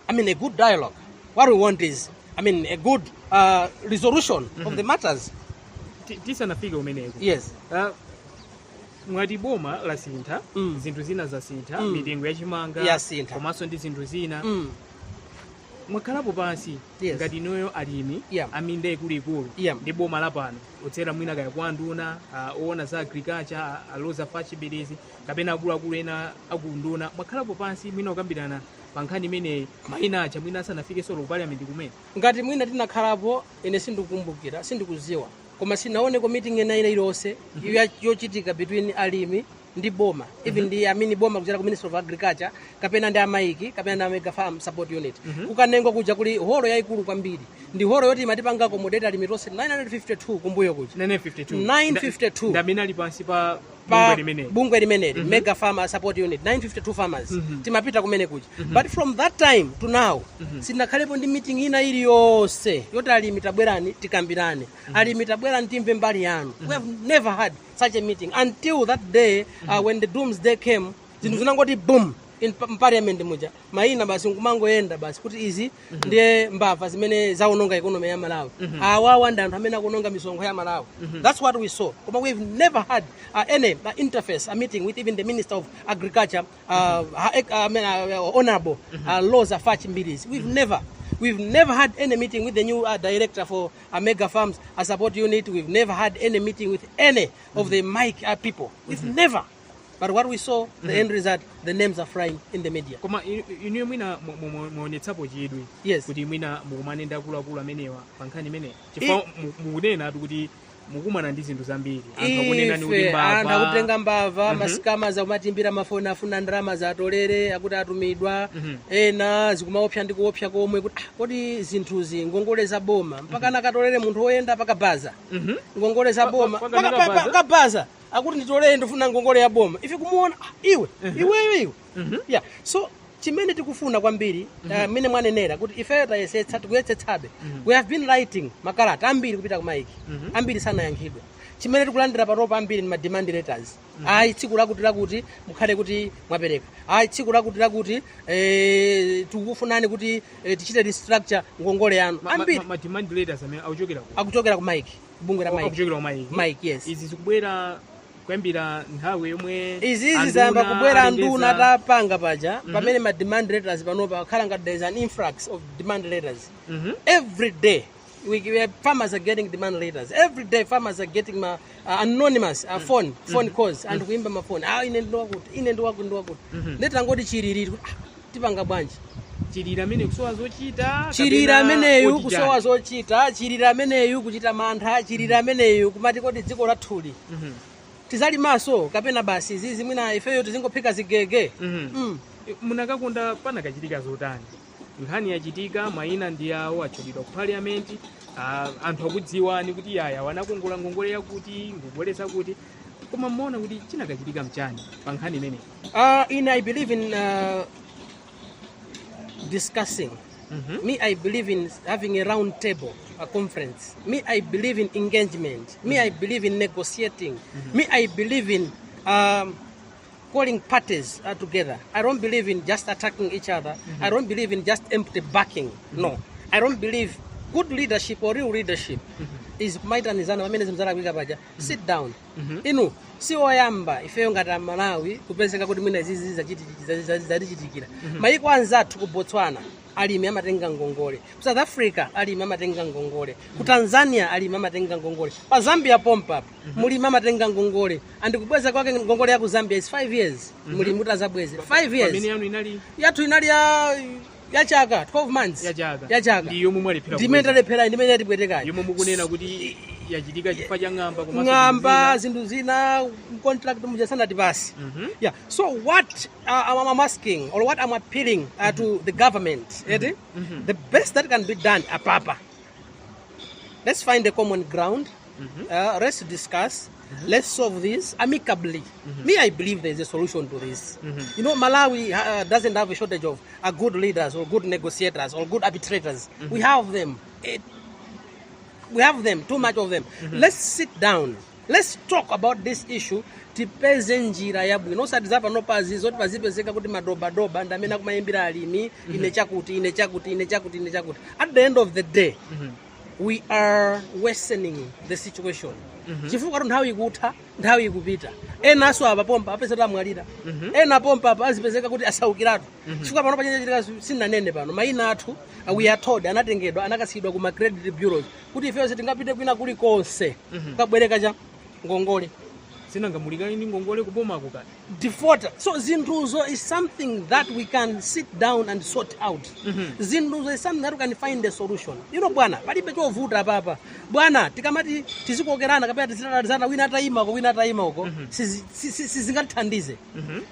I mean, a good dialogue, what we want is, I mean, a good resolution of the matters. Tisanafike umeneko, Yes. Mwati boma lasintha, zinthu zina zasintha, mitengo yachimanga Yasintha. komanso ndi zinthu zina. Mwakhalapo pansi Yes. ngati inuyo alimi aminda ikuluikulu ndi boma lapano, kudzera mwina kaya kwa nduna oona za agriculture, a Roza Fatch Mbilizi, kapena akuluakulu ena akunduna, mwakhalapo pansi mwina kukambirana pa nkhani imeneyi, mayina aja mwina asanafike solo ku parliament kumene? Ngati mwina tinakhalapo, ine sindikukumbukira, sindikuziwa, koma sinaoneko meeting ena ina iliyonse yochitika between alimi ndi boma, even ndi amini boma kuchera ku Ministry of Agriculture, kapena ndi a MAIIC, kapena ndi a mega farm support unit. Kukanengo kuja kuli holo yayikulu kwambiri, ndi holo yoti imatipanga accommodate alimi tonse 952 kumbuyo kuja. 952? 952. Ndamene ali pansi pa Pa bungwe limeneli? Bungwe limeneli, mega farmer support unit, 952 farmers timapita kumene kuja. But from that time to now, sinakhalepo ndi meeting ina iliyonse yoti alimi tabwerani tikambirane, alimi tabwerani timve mbali yanu. We have never had such a meeting until that day when the doomsday came. Zinthu zinangoti boom in parliament muja, mayina basi nkumangoyenda basi kuti izi ndiye mbava zimene zawononga economy ya Malawi, awawa ndi anthu amene akuononga misonkho ya Malawi. That's what we saw. Koma we've never had any interface, a meeting with even the Minister of Agriculture, I mean, Honorable Roza Fatch Mbilizi. We've never had any meeting with the new director for Mega Farms a support unit. We've never had any meeting with any of the MAIIC people. We've never. But what we saw, the end result, the names are flying in the media. Koma inuyo mwina muonetsapo chidwi Yes. kuti mwina mukumane ndi akuluakulu amenewa pa nkhani imeneyi, chifukwa mukunena kuti mukumana ndi zinthu zambiri, anthu akunenani kuti Ife anthu mbava. Akutenga mbava, ma scammers akumatimbira mafoni, afuna ndalama zatolere, akuti atumidwa. Ena zikumaopsa ndi kuopsa komwe kuti, ah, kodi zinthuzi, ngongole za boma, mpaka nakatolere munthu woyenda pakabaza ngongole za boma? Paka nakabaza? Kabaza akuti nditolere, ndifuna ngongole ya boma. Ife kumuona, ah, iwe, iweyo, iwe. Yeah, so chimene tikufuna kwambiri, mmene mwanenera kuti ifeyo tayesetsa, tikuyesetsabe. We have been writing makalata ambiri kupita ku MAIIC, ambiri sanayankhidwe. Chimene tikulandira panopa ambiri ni ma demand letters: ayi, tsiku lakuti lakuti mukhale kuti mwapereka, ayi, tsiku lakuti lakuti tikukufunani kuti tichite restructure ngongole yanu. Ambiri Ma demand letters amene akuchokera ku Akuchokera ku MAIIC, bungwe la MAIIC. Akuchokera ku MAIIC? MAIIC, yes. Izi zikubwera kuyambira nthawi yomwe Izizi anduna zayamba kubwera anduna atapanga paja, pamene ma demand letters panopa akhala ngati there is an influx of demand letters. Every day farmers are getting demand letters. Every day farmers are getting ma anonymous phone calls and kuimba mafoni: "Ah, ine ndiwakuti, ine ndiwakuti, ndiwakuti." Ndetangoti chilili kuti, ah, tipanga bwanji? Chilili amene kusowa zochita? Chilili Kapena ameneyu oti kusowa chani? zochita, chilili ameneyu kuchita mantha, chilili ameneyu kumati kodi dziko lathuli Tizalimaso kapena basi zizi mwina ifeyo tizingophika zigege? Munakakonda panakachitika zotani? Nkhani yachitika, mayina ndi awo atchulidwa ku parliament, anthu akudziwani kuti yaya wanakongola ngongole yakuti, ngongole zakuti, koma mmaona kuti chinakachitika mchani pa nkhani imeneyi? In I believe in discussing. Me, I believe in having a round table, a conference. Me, I believe in engagement. Me, I believe in negotiating. Me, I believe in calling parties together. I don't believe in just attacking each other. I don't believe in just empty backing. No. I don't believe good leadership or real leadership is kumaitanizana pamene zinthu zalakwika paja. Sit down. Inu si oyamba ifeyo ngati Amalawi kupezeka kuti mwina izizi zatichitikira. Mayiko anzathu, ku Botswana alimi amatenga ngongole, ku South Africa alimi amatenga ngongole, ku Tanzania alimi amatenga ngongole, pa Zambia pompapa mulimi amatenga ngongole, and kubweza kwake ngongole ya ku Zambia is 5 years. Mulimi utazabweze 5 years. Pamene yanu inali? Yathu inali ya chaka, 12 months. Ya chaka. Ya chaka. Ndi yomwe mwalephera Ndimene kubweza. talephera, ndimene yatipwetekayo. Yomwe mukunena kuti yachitika chifukwa cha ng'amba komanso Ng'amba, zinthu zinthu zina, contract muja sanatipasi. Yeah, so what I'm asking or what I'm appealing to the government, eti, the best that can be done apapa, let's find a common ground. Let's discuss, let's solve this amicably. Me, I believe there's a solution to this. Malawi doesn't have a shortage of good leaders or good negotiators or good arbitrators. We have them. We have them, too much of them. Let's sit down, let's talk about this issue, tipeze njira yabwino, osati zapanopazi zoti pazipezeka kuti madobadoba ndi amene akumayimbira alimi, ine chakuti, ine chakuti, ine chakuti, ine chakuti. At the end of the day, we are worsening the situation, chifukwa tu nthawi ikutha, nthawi ikupita. Enanso apa pompa apeza tamwalira, ena pompa apa azipezeka kuti asaukiratu, chifukwa pano pachitika sinanene pano mayina athu, we are told anatengedwa, anakasiyidwa ku ma credit bureaus kuti ifenso tingapite kwina kulikonse kukabwereka cha ngongole. Sinangamulikali ndi ngongole kubomako kati? Defaulter. So zinthuzo is something that we can sit down and sort out. Zinthuzo is something that we can find a solution. Bwana, palibe chovuta papa. Bwana, tikamati tizikokerana kapena tizitalizana, wina atayima uko, wina atayima uko, sizingatithandize.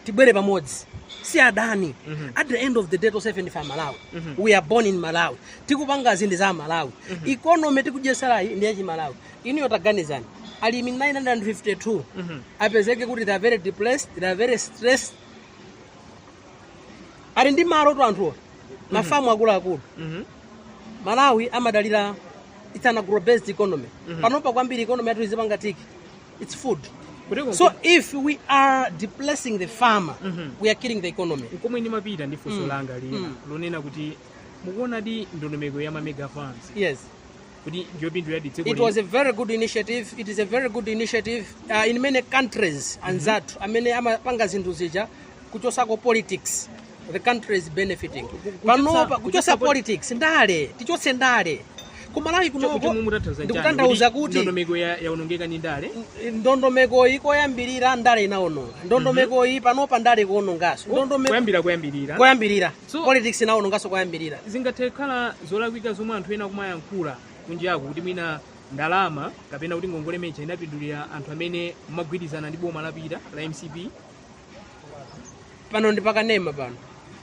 Tibwere pamodzi. Si adani. At the end of the day, tonsefe ndife Malawi. We are born in Malawi. Tikupanga zinthu za Malawi. Economy tikudyeserayi ndi yachi Malawi. Iniyo taganizani. Alimi 952 apezeke kuti they are very depressed, they are very stressed. Ali ndi malo to anthuwa, mafamu akuluakulu. Malawi amadalira, it's an agro based economy. Panopa kwambiri economy yathu izipanga tiki, it's food. Kuteko. So if we are depressing the farmer, we are killing the economy. Nkomwe ndimapita ndi funso langa lina lonena kuti mukuonadi ndondomeko ya ma mega farms kuti ndiyopindulira dziko? It was a very good initiative. It is a very good initiative. In many countries anzathu amene amapanga zinthu zija, kuchosako politics, the country is benefiting. Panopa kuchosa politics, ndale, tichotse ndale kumalawi kunoko. Ndikutanthauza kuti ndondomeko yaonongeka ndi ndale. Ndondomeko iyi koyambirira ndale inaononga ndondomeko iyi, panopa ndale ikuononganso ndondomeko. Kuyambira koyambirira. Koyambirira. So politics inaononganso koyambirira. Zingathe kukhala zolakwika zomwe anthu ena kumayankhula kunjaku kuti mwina ndalama kapena kuti ngongole mecha inapindulira anthu amene mumagwirizana ndi boma lapita la MCP? Pano ndi pakanema pano,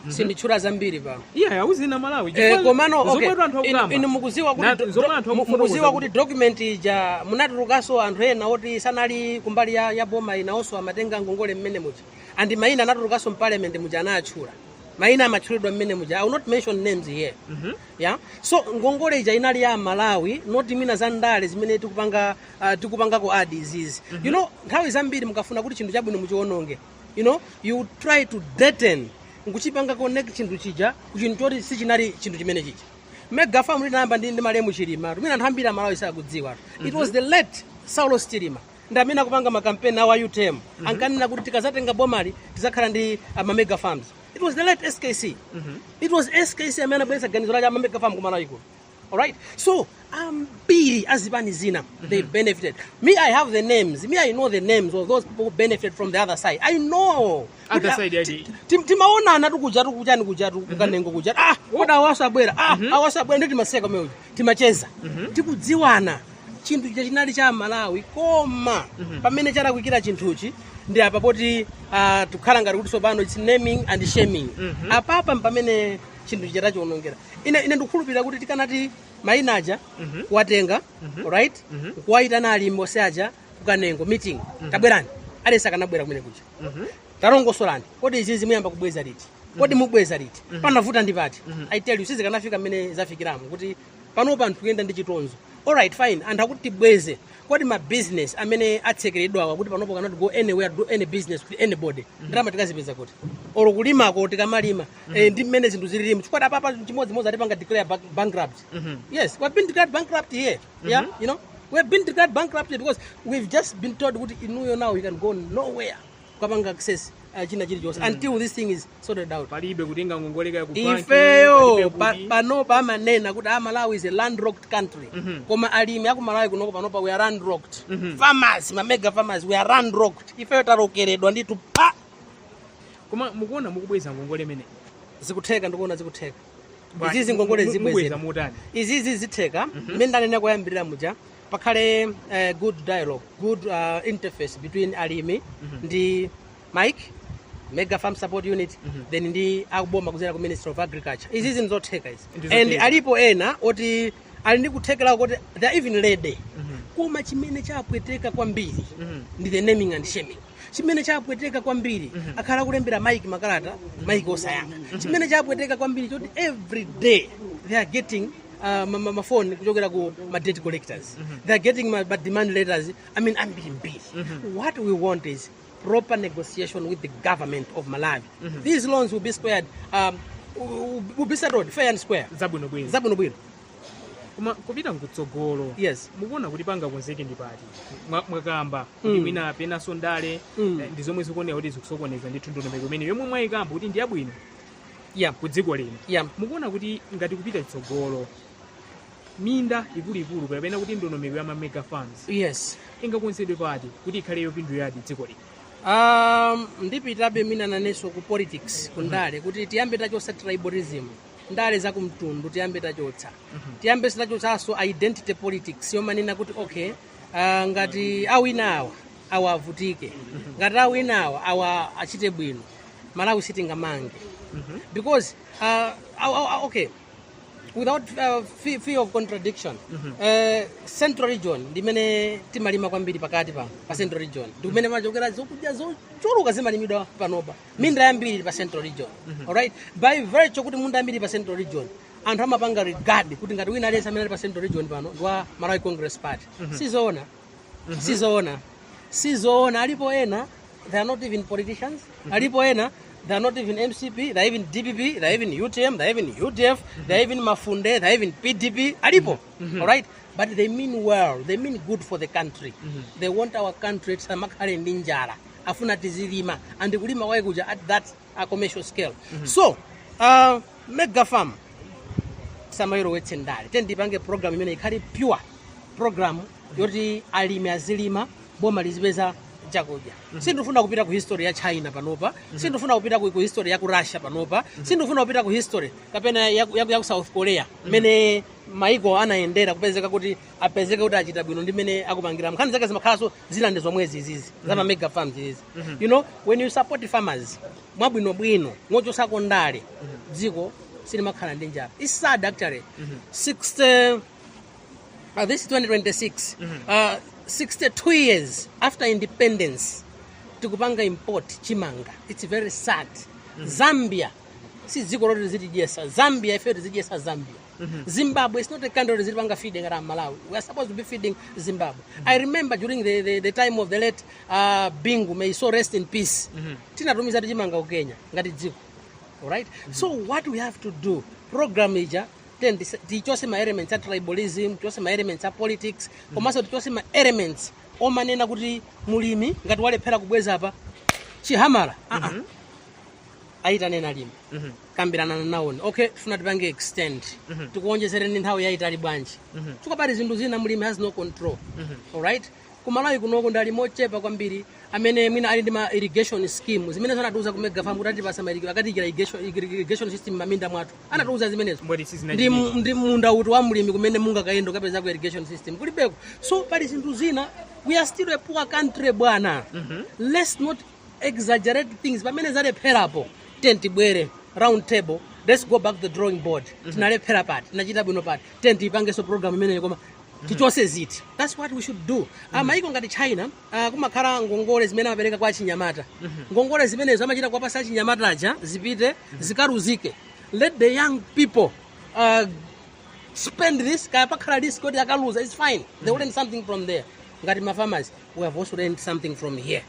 sinditchula zambiri pano. Iya, auzina Malawi. Komano okay, Zomwe anthu akukamba. Inu mukuziwa kuti Zomwe anthu akufotokoza mukuziwa kuti document ija munatulukanso anthu ena oti sanali kumbali ya boma, inawonso amatenga ngongole mmene muja, and mayina anatulukanso mparliament muja, anatchula mayina, amatchulidwa mmene muja. I will not mention names here. Yeah, so ngongole ija inali ya Malawi, not mina za ndale zimene tikupanga, tikupangako adi izizi. Nthawi zambiri mukafuna kuti chinthu chabwino muchiononge, you try to deaden, nkuchipanga connect chinthu chija kuchinthu choti sichinali chinthu chimene chija. Mega farm linayamba ndi malemu Chilima. Tumene anthu ambiri Amalawi sakudziwa, it was the late Saulos Chilima ndi amene akupanga makampeni awa UTM, ankanena kuti tikazatenga bomali tizakhala ndi ma mega farms. It was the late SKC. It was SKC amene anabweretsa ganizo lake ama mega farm kumalawi kuno. Alright, so ambiri azipani zina, they benefited. Me, I have the names. Me, I know the names of those people who benefited from the other side. I know. Other Kuti, side yati? Timaonana tikuja tikuchani kuja kukanengo kuja, ah, kodi awaso abwera, ah, awaso abwera, ndi timaseka meuja, timacheza, tikudziwana. Chinthu cha chinali cha Malawi, koma pamene chalakwikira chinthuchi ndi apa poti tikukhala ngati kuti tsopano it's naming and shaming. Apapa pamene chinthu chicha tachiwonongera. Ine ndikukhulupirira kuti tikanati mayina aja kuwatenga, right, kuwayitana alimi onse aja kukanengo meeting, "Tabwerani," aliyense akanabwera kumene kuja. "Talongosolani, kodi izizi muyamba kubweza liti? Kodi mubweza liti? Panavuta ndi pati?" I tell you, sizikanafika mmene zafikiramo kuti panopa anthu kuyenda ndi chitonzo. Alright, fine, anthu akuti tibweze. Kodi ma business amene atsekeredwawa kuti panopo cannot go anywhere, do any business with anybody, ndalama tikazipeza kuti? Olo kulimako tikamalima, ndi mmene zinthu zililimu, chifukwa apapa chimodzimodzi atipanga declare bankrupt. Yes, we've been declared bankrupt here. Yeah, we've been declared bankrupt because we've just been told kuti inuyo now you can go nowhere kukapanga access china chilichonse until this thing is sorted out. Palibe kutenga ngongole ku banki. Ifeyo palibe panopa amanena kuti ah, Malawi is a landlocked country, koma alimi aku Malawi kunoko panopa we are landlocked. Farmers, ma mega farmers, we are landlocked. Ifeyo talokeredwa ndithu pa Koma mukuona mukubweza ngongole imene? Zikutheka, ndikuona zikutheka. Izizi ngongole Mubweza zibwezera. motani? Izizi zitheka mmene ndanena koyambirira muja. Pakhale good dialogue, good interface between alimi ndi MAIIC, Mega Farm Support Unit, then ndi akuboma kudzera ku Ministry of Agriculture. Izizi ndizotheka izi. Ndizotheka. And alipo ena oti ali ndi kuthekera kuti they are even ready, koma chimene chapweteka kwambiri ndi the naming and shaming. Chimene chapweteka kwambiri, akhala kulembera MAIIC makalata, MAIIC osayankha. Chimene chapweteka kwambiri choti every day they are getting mafoni kuchokera ku ma debt collectors, they are getting ma demand letters, I mean, ambirimbiri. What we want is proper negotiation with the government of Malawi. These loans will be squared, will be settled fair and square. Zabwinobwino. Zabwinobwino. Koma kupita mkutsogolo, Yes. mukuona kuti pangakonzeke ndi pati? Mwakamba kuti mwina penanso ndale ndi zomwe zikuoneka kuti zikusokoneza ndithu ndondomeko imene yomwe mwayikamba kuti ndi yabwino ku dziko lino. Mukuona kuti ngati kupita chitsogolo, minda ikuluikulu kapena kuti ndondomeko ya ma mega farms ingakonzedwe pati kuti ikhale yopinduliradi dziko lino? Ndipitabe mina nanenso ku politics, ku ndale, kuti tiyambe tachotsa tribalism, ndale za kumtundu tiyambe tachotsa, tiyambe tachotsanso identity politics yomanena kuti okay, ngati awina awa, awa avutike, ngati awina awa, awa achite bwino. Malawi sitingamange because okay, without fear of contradiction, Central Region ndimene timalima kwambiri. Pakati pa Central Region ndikumene machokera zokudya zochuluka zimalimidwa panopa. Minda yambiri ili pa Central Region. Alright, by virtue kuti munda yambiri pa Central Region, anthu amapanga regard kuti ngati wina aliyense amene ali pa Central Region pano ndi wa Malawi Congress Party. Sizoona, sizoona, sizoona. Alipo ena they are not even politicians. Alipo ena they are not even MCP, they are even DPP, they are even UTM, they are even UDF, they are even Mafunde, they are even PDP. Alipo, alright, but they mean well, they mean good for the country. They want our country tisamakhale ndi njala, afuna tizilima and kulima kwaye kuja at that commercial scale. So mega farm samayilowetse ndale. Tendipange program imene ikhale pure program yoti alimi azilima, boma lizipeza chakudya. Sindifuna kupita ku history ya China panopa, sindifuna kupita ku history ya ku Russia panopa, sindifuna kupita ku history kapena ya ku South Korea, mmene maiko anayendera kupezeka kuti apezeke kuti achita bwino ndi mmene akupangira. Nkhani zake zimakhalanso zina ndi zomwezi izizi za ma mega farms izizi. When you support farmers mwabwinobwino, mochosako ndale, dziko silimakhala ndi njala. It's sad actually, 60, this 2026, 62 years after independence, tikupanga import chimanga. It's very sad. Zambia si dziko loti tizidyesa Zambia, ife tizidyesa Zambia. Zimbabwe is not a country tizipanga feed ngati Malawi. We are supposed to be feeding Zimbabwe. I remember during the time of the late Bingu, may so rest in peace, tinatumiza tichimanga ku Kenya ngati dziko. Alright, so what we have to do, program ija then tichose ma elements a tribalism, tichose ma elements a politics, komanso tichose ma elements omanena kuti mulimi ngati walephera kubweza apa chihamala. Ayitanena alimi, kambirana nawoni, "Okay, tifuna tipange extend, tikuonjezereni nthawi yayitali bwanji?" Chifukwa pali zinthu zina mulimi has no control. Alright, Kumalawi kunoko ndi alimi ochepa kwambiri amene mwina ali ndi ma irrigation scheme zimene anatiuza ku mega farm kuti atipasa ma akatiyikira irrigation system maminda mwathu. Anatiuza zimenezo. Mboti Ndi sizinachitike. Ndi munda uti wa mlimi kumene mungakayenda ukapezako irrigation system? Kulibeko. So pali zinthu zina, we are still a poor country, bwana. Let's not exaggerate things. Pamene zalepherapo, tiyeni tibwere round table, let's go back to the drawing board. Tinalephera pati? Tinachita bwino pati? Tiyeni tiyipangenso program imeneyo, koma tichose ziti. That's what we should do. Maiko ngati China, kumakhala ngongole zimene amapereka kwa achinyamata. Ngongole zimenezo amachita kuwapasa achinyamata aja zipite zikaruzike. Let the young people spend this. Kaya pakhala risk kuti akaluza, it's fine, they will learn something from there. Ngati ma farmers, we have also learned something from here.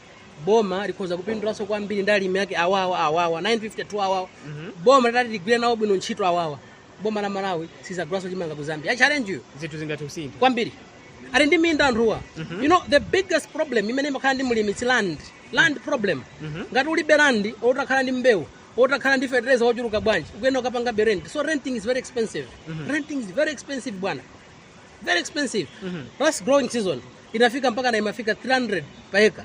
Boma likhoza kupindulanso kwambiri ndi alimi ake awawa awawa 952 awawa. Boma litati ligwire nawo bwino ntchito awawa, boma la Malawi sizagulaso chimanga ku Zambia. I challenge you. Zinthu zingathe kusintha. Kwambiri. Ali ndi minda anthuwa. You know the biggest problem imene imakhala ndi mlimi, it's land, land problem. Ngati ulibe land, otakhala ndi mbewu, otakhala ndi fertilizer wochuluka bwanji, ukuyenda ukapanga be rent. So renting is very expensive. Renting is very expensive, bwana, very expensive. Last growing season inafika mpaka na imafika 300 per acre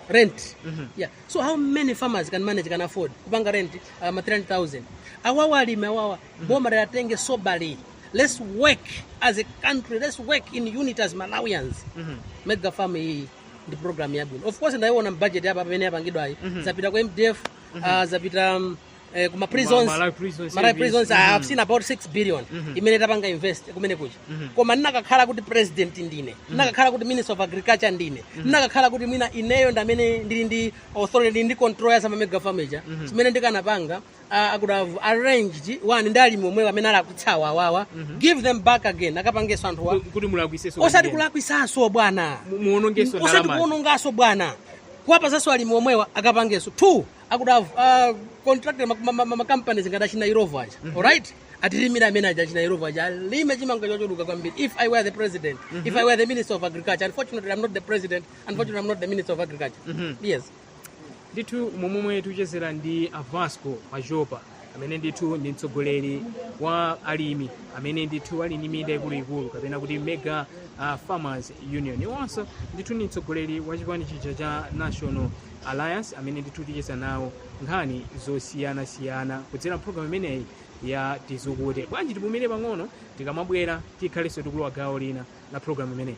rent. Yeah, so how many farmers can manage, can afford kupanga rent ma 300,000? Awawa alimi awawa, boma liatenge soberly. Let's work as a country, let's work in unit as Malawians. Mega farm iyi ndi program yabwino. Of course ndaiona budget apa pamene yapangidwayi, zapita ku MDF, zapita kuma prisons. Malawi Prison Malawi Service. Prisons. I've seen about 6 billion imene tapanga invest kumene kuja. Koma ndinakakhala kuti president ndine, ndinakakhala kuti minister of agriculture ndine, ndinakakhala kuti mwina ineyo ndamene ndili ndi authority, ndili ndi control ya sama mega farm ija, chimene ndikanapanga, I could have arranged one ndi alimi omwewa amene alakwitsawa awawa, give them back again, akapangenso anthuwa. Kuti mulakwisenso. Osati kulakwisanso, bwana. Muwonongenso Osati ndalama. Kuwononganso, bwana. Kuwapasanso alimi omwewa akapangenso. Two, I could have contracted ma companies ngati achina Illovo aja, alright, atilimira amene aja, achina Illovo aja, alime chimanga chochuluka kwambiri. If I were the president, if I were the minister of agriculture. Unfortunately I'm not the president, unfortunately I'm not the minister of agriculture. Yes. Ndithu momwe tikuchezera ndi a Vasco Majopa amene ndithu ndi mtsogoleri wa alimi amene ndithu ali ndi minda ikuluikulu kapena kuti Mega Farmers Union. Iwonso ndithu ndi mtsogoleri wa chipani chija cha National Alliance, amene ndithu ticheza nawo nkhani zosiyanasiyana kudzera mpulogalamu imeneyi ya Tizukute. Bwanji tipumire pang'ono? Tikamabwera tikhalenso tikulowa gawo lina la pulogalamu imeneyi.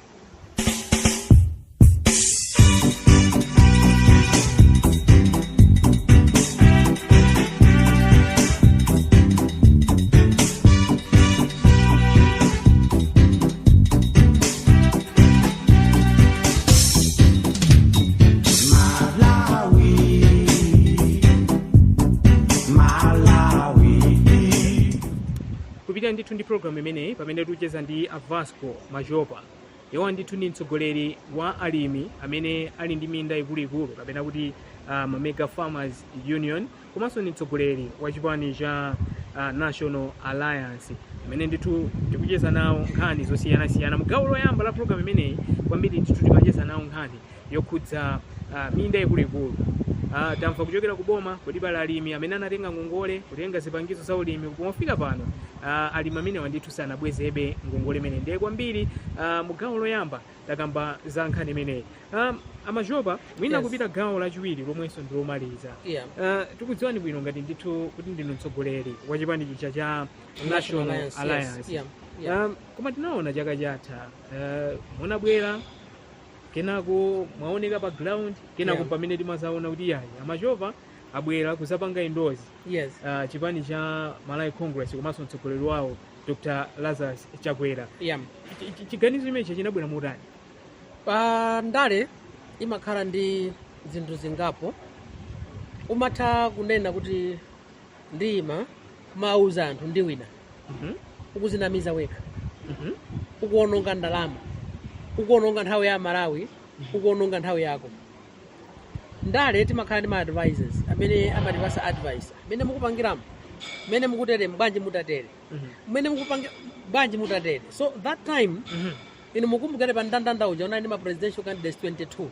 Malawi, Malawi. Kupita ndithu ndi programu imeneyi pamene tikucheza ndi a Vasco Majopa. Iwo ndithu ndi mtsogoleri wa alimi amene ali ndi minda ikuluikulu kapena kuti Mega Farmers Union, komanso ndi mtsogoleri wa chipani cha National Alliance, amene ndithu tikucheza nawo nkhani zosiyanasiyana. Mu gawo loyamba la programu imeneyi kwambiri ndithu timacheza nawo nkhani yokhudza minda ikuluikulu. Tamva kuchokera ku boma kuti pali alimi amene anatenga ngongole kutenga zipangizo za ulimi. Pomafika pano, alimi amenewa ndithu sanabwezebe ngongole imene. Ndiye kwambiri mu gawo loyamba takamba za nkhani imeneyi. A Majopa, mwina kupita gawo lachiwiri lomwenso ndi lomaliza. Tikudziwani bwino ngati ndithu kuti ndinu mtsogoleri wa chipani chija cha National Alliance, Alliance. Yes. Yeah. Koma tinaona chaka chatha munabwera, kenako mwaoneka pa ground, kenako pamene timazaona kuti yayi, a Majopa abwera kuzapanga endorse chipani cha Malawi Congress komanso mtsogoleri wawo Dr Lazarus Chakwera. Chiganizo chimenechi chinabwera motani? Pa ndale imakhala ndi zinthu zingapo. Umatha kunena kuti ndiyima kumawuza anthu ndiwina, ukuzinamiza wekha, ukuononga ndalama, ukuononga nthawi ya Malawi, ukuononga nthawi yako. Ndale timakhala ndi ma advisors amene amatipasa advice: mmene mukupangiramo, mmene mukutere, bwanji mutatere, mmene mukupangira, bwanji mutatere. So that time, inu mukumbukire pa ndandanda uja unali ndi ma presidential candidates 22.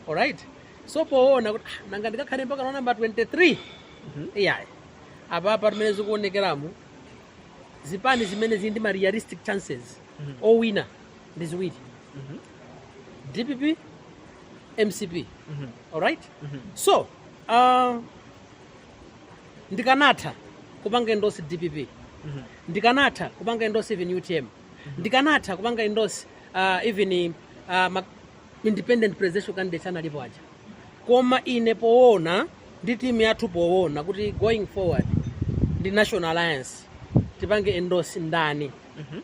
Alright, so poona kuti ah, nanga ndikakhale mpaka na namba 23? Iyayi, apapa timene zikuonekeramu, zipani zimene zili ndi ma realistic chances owina ndi ziwiri. DPP, MCP. Alright, so ndikanatha kupanga endorse DPP, ndikanatha kupanga endorse even UTM, ndikanatha kupanga endorse even independent presidential candidate analipo aja. Koma ine poona ndi timu yathu, poona kuti going forward ndi National Alliance, tipange endorse ndani?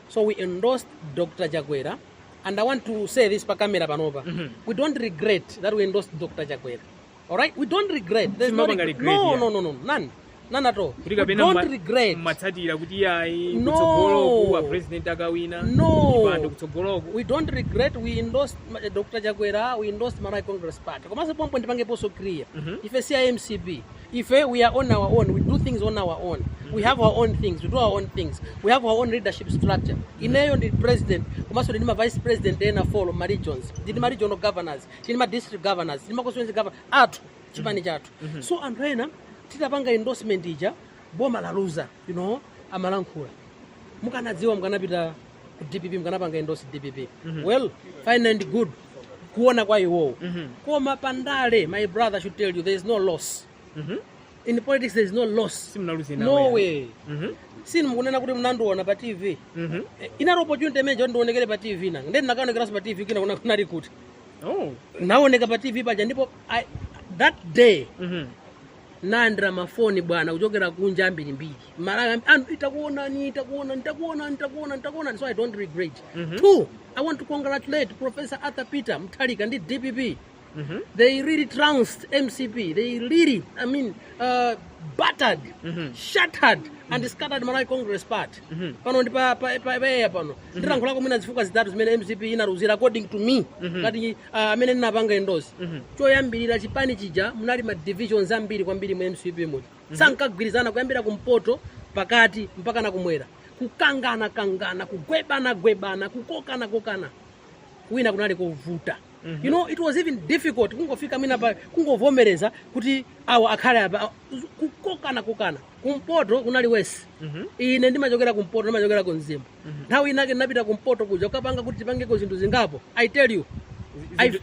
So we endorsed Dr Chakwera, and I want to say this pa camera panopa: we don't regret that we endorsed Dr Chakwera, alright? We don't regret. There's no Simapanga regret. regret, No. yeah. No, none, none at all. Kuti We kapena don't regret. Mmatsatira kuti yayi, No. kutsogoloku a president akawina No. chipando kutsogoloku. We don't regret. We endorsed Dr Chakwera, we endorsed Malawi Congress Party. Komanso pompo ndipangeponso clear, ife si MCP. Ife we are on our own. We do things on our own. We have our own things, we do our own things, we have our own leadership structure. Ineyo ndi president, komanso ndili ma vice president ena four ma regions, ndili ma regional governors, ndili ma district governors, ndili ma constituency governors athu, chipani chathu. So anthu ena titapanga endorsement ija, boma laluza, amalankhula, "Mukanadziwa mukanapita ku DPP, mukanapanga endorse DPP." Well, fine and good kuona kwa iwowo, koma pandale, my brother should tell you, there is no loss in politics. There is no loss. Simunaluze No nawe. way. Sinu mukunena kuti munandiona pa TV. Inali opportunity imene ndionekere pa TV nanga ndeni nakaonekeranso pa TV kina kuna kunali kuti Oh. naoneka pa TV paja. Ndipo that day nalandira mafoni, bwana, kuchokera kunja ambirimbiri, Malawi anthu, "Itakuonani, itakuonani, takuonani, takuonani, takuonani." So I don't regret. Two, I want to congratulate Professor Arthur Peter Mutharika ndi DPP. They really trounced MCP. They really, I mean, battered, shattered and scattered Malawi Congress Party. Pano ndi pa pa pano ndilankhulako mwina zifukwa zitatu zimene MCP inaluzira according to me, ngati amene ndinapanga endorse. Choyambirira, chipani chija munali ma divisions ambiri kwambiri mu MCP muja. Sankagwirizana kuyambira kumpoto, pakati mpaka na kumwera, kukangana kangana, kugwebana gwebana, kukokana kokana. Wina kunali kovuta. It was even difficult kungofika mina pa kungovomereza kuti awa akhale apa, kukokana kokana. Kumpoto kunali worse. Ine ndimachokera kumpoto, ndimachokera ku Mzimba. Nthawi inake ndinapita kumpoto kuja kukapanga kuti tipangeko zinthu zingapo. I tell you,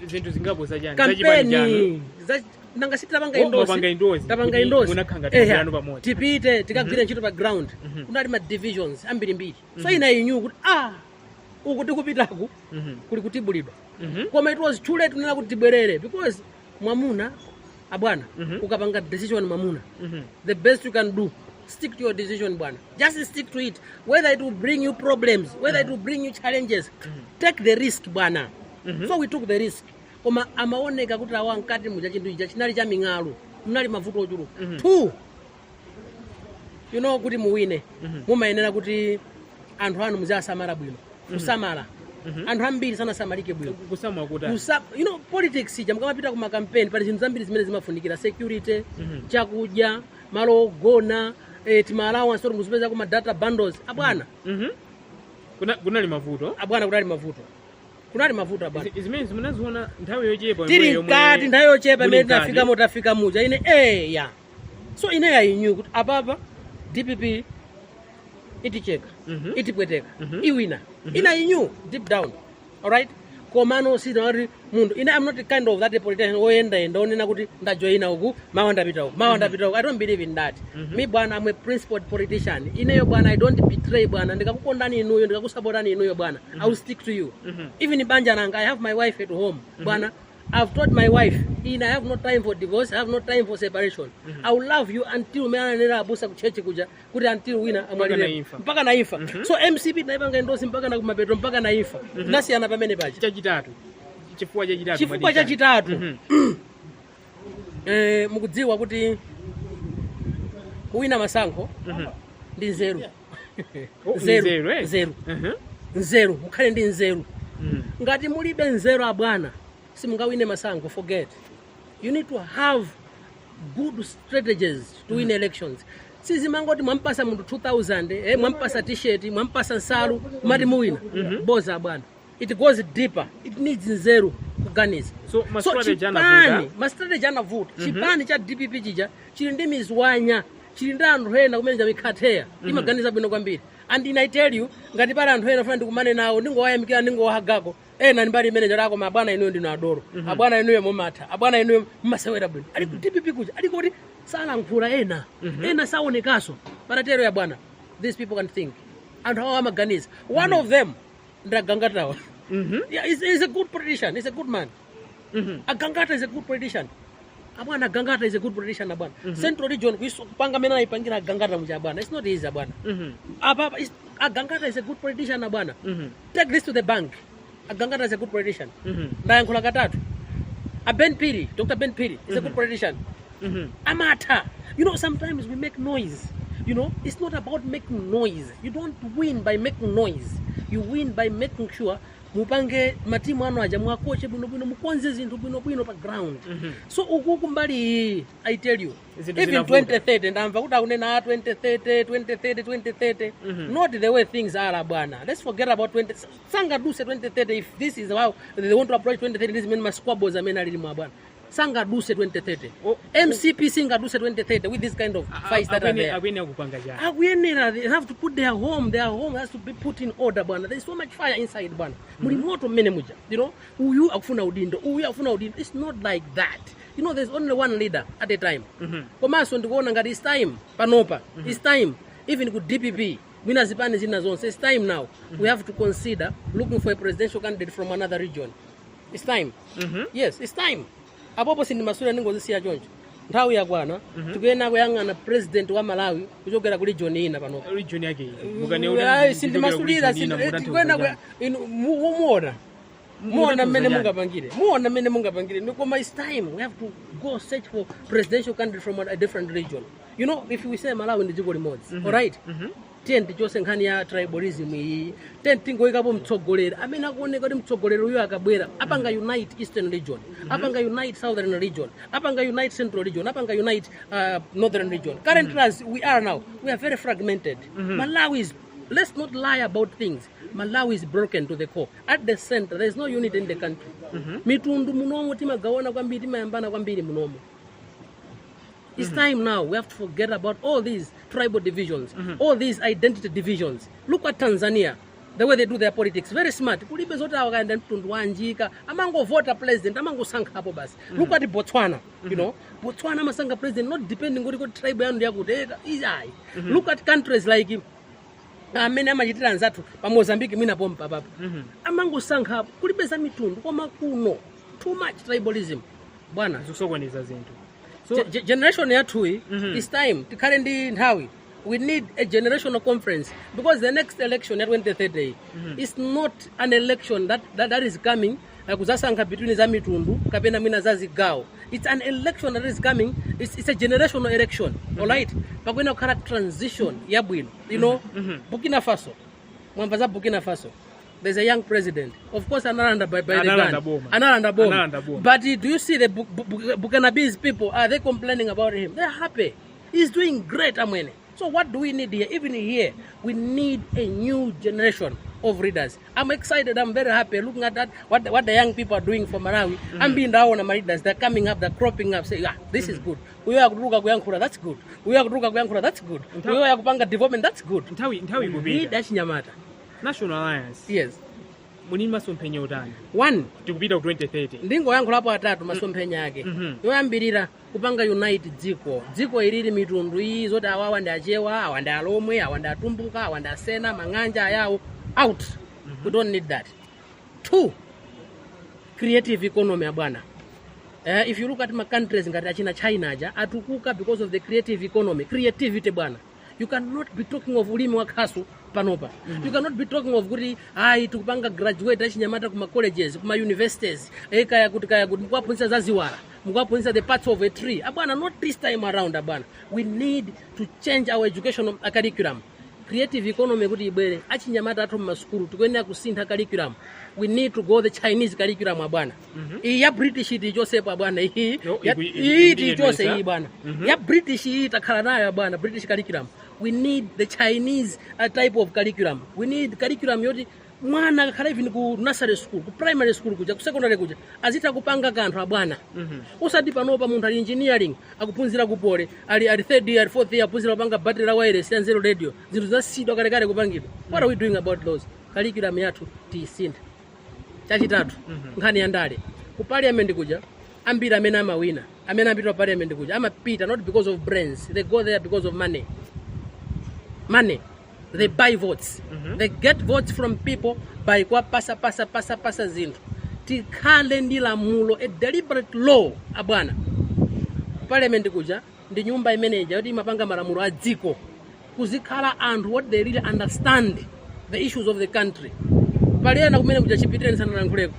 Zinthu zingapo zachani? Zachipani chanu? Kampeni nanga sitapanga Oh, endorse. mwapanga endorse, Tapanga kuti endorse. munakhanga Eya, tikugwirano pamodzi. Tipite tikagwire ntchito pa ground. Kunali ma divisions ambirimbiri, so ine I knew kuti uku tikupitaku kuli kutibulidwa. Koma it was too late kunena kuti tibwerere, because mwamuna, abwana, ukapanga decision, mwamuna, the best you can do, stick to your decision, bwana. Just stick to it, whether it will bring you problems, whether it will bring you challenges, take the risk, bwana. So we took the risk, koma amaoneka kuti awa mkati muja chinthu ija chinali cha ming'alu, munali mavuto ochuluka. Two, kuti muwine mumayenera kuti anthu anu muziasamala bwino, kusamala. Anthu ambiri sanasamalike bwino. Kusamala kuti? Politics ija, mukamapita kuma campaign pali zinthu zambiri zimene zimafunikira: security, chakudya, malo ogona, tima allowance oti muzipeza kuma data bundles, abwana. Kunali mavuto. Abwana, kunali mavuto, kunali mavuto, abwana. Zimene zimunaziona nthawi yochepa Tili yomwe mkati, nthawi yochepa muli imene mkati. tinafikamo, tafika muja ine eya. So ine I knew kuti apapa DPP iticheka, itipweteka, iwina. Ine I knew deep down, alright? Komano sinati munthu ine, I'm not kind of that politician woyendayenda onena kuti ndajoyina uku, mawa ndapita uku, mawa ndapita uku. I don't believe in that. Me, bwana, I'm a principled politician. Ineyo, bwana, I don't betray, bwana. Ndikakukondani inuyo, ndikakusapotani inuyo, bwana, I will stick to you. Even banja nanga, I have my wife at home, bwana. I've told my wife, in I have no time for divorce, I have no time for separation. I will love you until mene ananena abusa ku church kuja kuti until wina amwalire. Na imfa. Mpaka na imfa. So MCP tinaipanga endorse mpaka na kumapeto, mpaka na imfa. Tinasiyana pamene paja. Chachitatu, chifukwa chachitatu. Chifukwa Mwati chani? chachitatu, mukudziwa kuti kuwina masankho ndi nzeru. Oh, Nzeru. nzeru, eh? Nzeru. Nzeru, mukhale ndi nzeru. Ngati mulibe nzeru, abwana, simungawine masankho, forget. You need to have good strategies to win elections. Sizimangoti mwampasa munthu 2000, mwampasa T-shirt, mwampasa nsalu, kumati muwina. Boza, bwana. It goes deeper. It needs nzeru, kuganiza. So, ma strategy Chipani, anavuta. ma strategy anavuta. Chipani cha DPP chija chili ndi mizwanya, chili ndi anthu ena kumene chamikhatheya imaganiza bwino kwambiri. And I tell you, ngati pali anthu ena funa ndikumane nawo, ndingowayamikira, ndingowahagako. Ena ndi mbali imene chalako, mabwana inuyo ndinu adolo, abwana inuyo mumatha, abwana inuyo mumasewera bwino. Ali ku DPP kuja, ali kuti salankhula ena, ena saonekaso patatero ya bwana. These people can think, anthu awo amaganiza. One of them ndagangatawa. Yeah, he's a good politician, he's a good man. Agangata is a good politician, abwana. Agangata is a good politician, abwana. Central Region kupanga mene ayipangira Agangata muja, abwana, it's not easy, abwana. Apa Agangata is a good politician, abwana. Take this to the bank, Agangata is a good politician. Ndayankhula katatu. A Ben Phiri, Dr Ben Phiri is a good politician. Amatha. Sometimes we make noise. It's not about making noise. You don't win by making noise, you win by making sure mupange matimu anu aja, mwakoche bwinobwino, mukonze zinthu bwinobwino pa ground. So uku kumbali iyi, I tell you, Zinthu even zinavuta. 2030, ndamva kuti akunena a 2030, 2030, 2030. Not the way things are, bwana. Let's forget about 20. Sangaduse 2030 if this is how they want to approach 2030. This many squabbles amene alili mwa, bwana, sangaduse 2030. MCP singaduse 2030 with this kind of fights that are there. Akuyenera kupanga chani? Akuyenera, they have to put their home, their home has to be put in order, bwana. There is so much fire inside, bwana. Muli moto mmene muja. Uyu akufuna udindo, uyu akufuna udindo. It's not like that. There's only one leader at a time. Komanso ndikuona ngati it's time panopa, it's time even ku DPP, mwina zipani zina zonse, it's time now we have to consider looking for a presidential candidate from another region. It's time. Yes, it's time. Apopo sindimasula, ndingozisiya choncho. Nthawi yakwana, tikuyenera kuyang'ana president wa Malawi kuchokera ku region ina panopa. Region yake Ayi, sindimasulira, tikuyenera inu muona, muona mmene mungapangire, muona mmene mungapangire. Koma it's time we have to go search for presidential candidate from a different region. If we say Malawi ndi dziko limodzi, alright, tiye tichose nkhani ya tribalism iyi. Tiye tingoyikapo mtsogoleri amene akuoneka kuti mtsogoleri uyu akabwera apanga unite Eastern Region, apanga unite Southern Region, apanga unite Central Region, apanga unite Northern Region. Currently, as we are now, we are very fragmented. Malawi is, let's not lie about things, Malawi is broken to the core. At the center there is no unity in the country. Mitundu munomo timagawana kwambiri, timayambana kwambiri munomo. It's time now. We have to forget about all these tribal divisions, all these identity divisions. Look at Tanzania, the way they do their politics. Very smart. Kulibe zoti awakaenda mtundu wanjika. Amangovota president, amangosankhapo basi. Look at Botswana. Botswana amasankha president not depending kuti tribe yanu yakuti ayi. Look at countries like amene amachitira anzathu pa Mozambique, mwina pompa papa. Amangosankha, kulibe za mitundu, koma kuno too much tribalism, bwana. Zikusokoneza zinthu. So Generation yathuyi, it's time tikhale ndi nthawi. We need a generational conference because the next election ya 2030 is not an election that is coming kuzasankha between za mitundu kapena mwina za zigawo. It's an election that is coming, it's a generational election, alright? Pakuyenera kukhala transition yabwino. Burkina Faso, mwamva za Burkina Faso? There's a young president. Of course analanda by the Analanda gun. boma. Analanda boma. Analanda boma. But do you see the Burkinabese people, are they complaining about him? They're happy. He's doing great, amwene. So what do we need here? Even here, we need a new generation of leaders. I'm excited. I'm very happy looking at that, what the young people are doing for Malawi. I'm being down on my leaders. They're coming up, they're cropping up, say, "Yeah, this is good. Uyo akutuluka kuyankhula, that's good. Uyo akutuluka kuyankhula, that's good. Uyo akupanga development, that's good." Nthawi We need ikupita. Achinyamata. National Alliance, muli masomphenya otani? One, Tikupita ku 2030. Ndingoyankhulapo atatu masomphenya ake. Yoyambirira, kupanga unite dziko. Dziko ilili, mitundu iyi zoti awawa ndi Achewa, awa ndi Alomwe, awa ndi Atumbuka, awa ndi Asena, Mang'anja, Ayawo, out. We don't need that. Two, creative economy, abwana. If you look at my countries ngati achina China aja, atukuka because of the creative economy, creativity, bwana. You cannot be talking of ulimi wa khasu panopa. You cannot be talking of kuti ayi, tikupanga graduate achinyamata kuma colleges, kuma universities, kaya kuti, kaya kuti, mukuwaphunzitsa za ziwala, mukuwaphunzitsa the parts of a tree, abwana. Not this time around, abwana. We need to change our educational curriculum. Creative economy kuti ibwere, achinyamata athu mmasukulu tikuyenera kusintha curriculum. We need to go the Chinese curriculum, abwana. Iyi ya British tiichosepo, abwana, iyi. Yo, Iyi tiichose. Ikuichedwesa. Iyi, bwana, ya British iyi takhala nayo, abwana, British curriculum. We need the Chinese type of curriculum. We need curriculum yoti mwana akakhala even ku nursery school, ku primary school kuja, ku secondary kuja, azitha kupanga kanthu, abwana. Usati panopa munthu ali engineering, akuphunzira ku Poly, ali third year, ali fourth year, aphunzira kupanga battery la wireless ya Nzeru Radio. Zinthu zasidwa kalekale kupangidwa. What are we doing about those? Curriculum yathu tiyisinthe. Chachitatu, nkhani ya ndale ku parliament kuja, ambiri amene amawina, amene amapita pa parliament kuja, amapita not because of brains. They go there because of money. Money. They buy votes. They get votes from people by kwa pasa pasa pasa pasa zinthu. Tikhale ndi lamulo, a deliberate law, abwana. Parliament kuja ndi nyumba imeneja yoti imapanga malamulo a dziko. Kuzikhala anthu what they really understand the issues of the country. Pali ena kumene kuja chipitireni sanalankhuleko.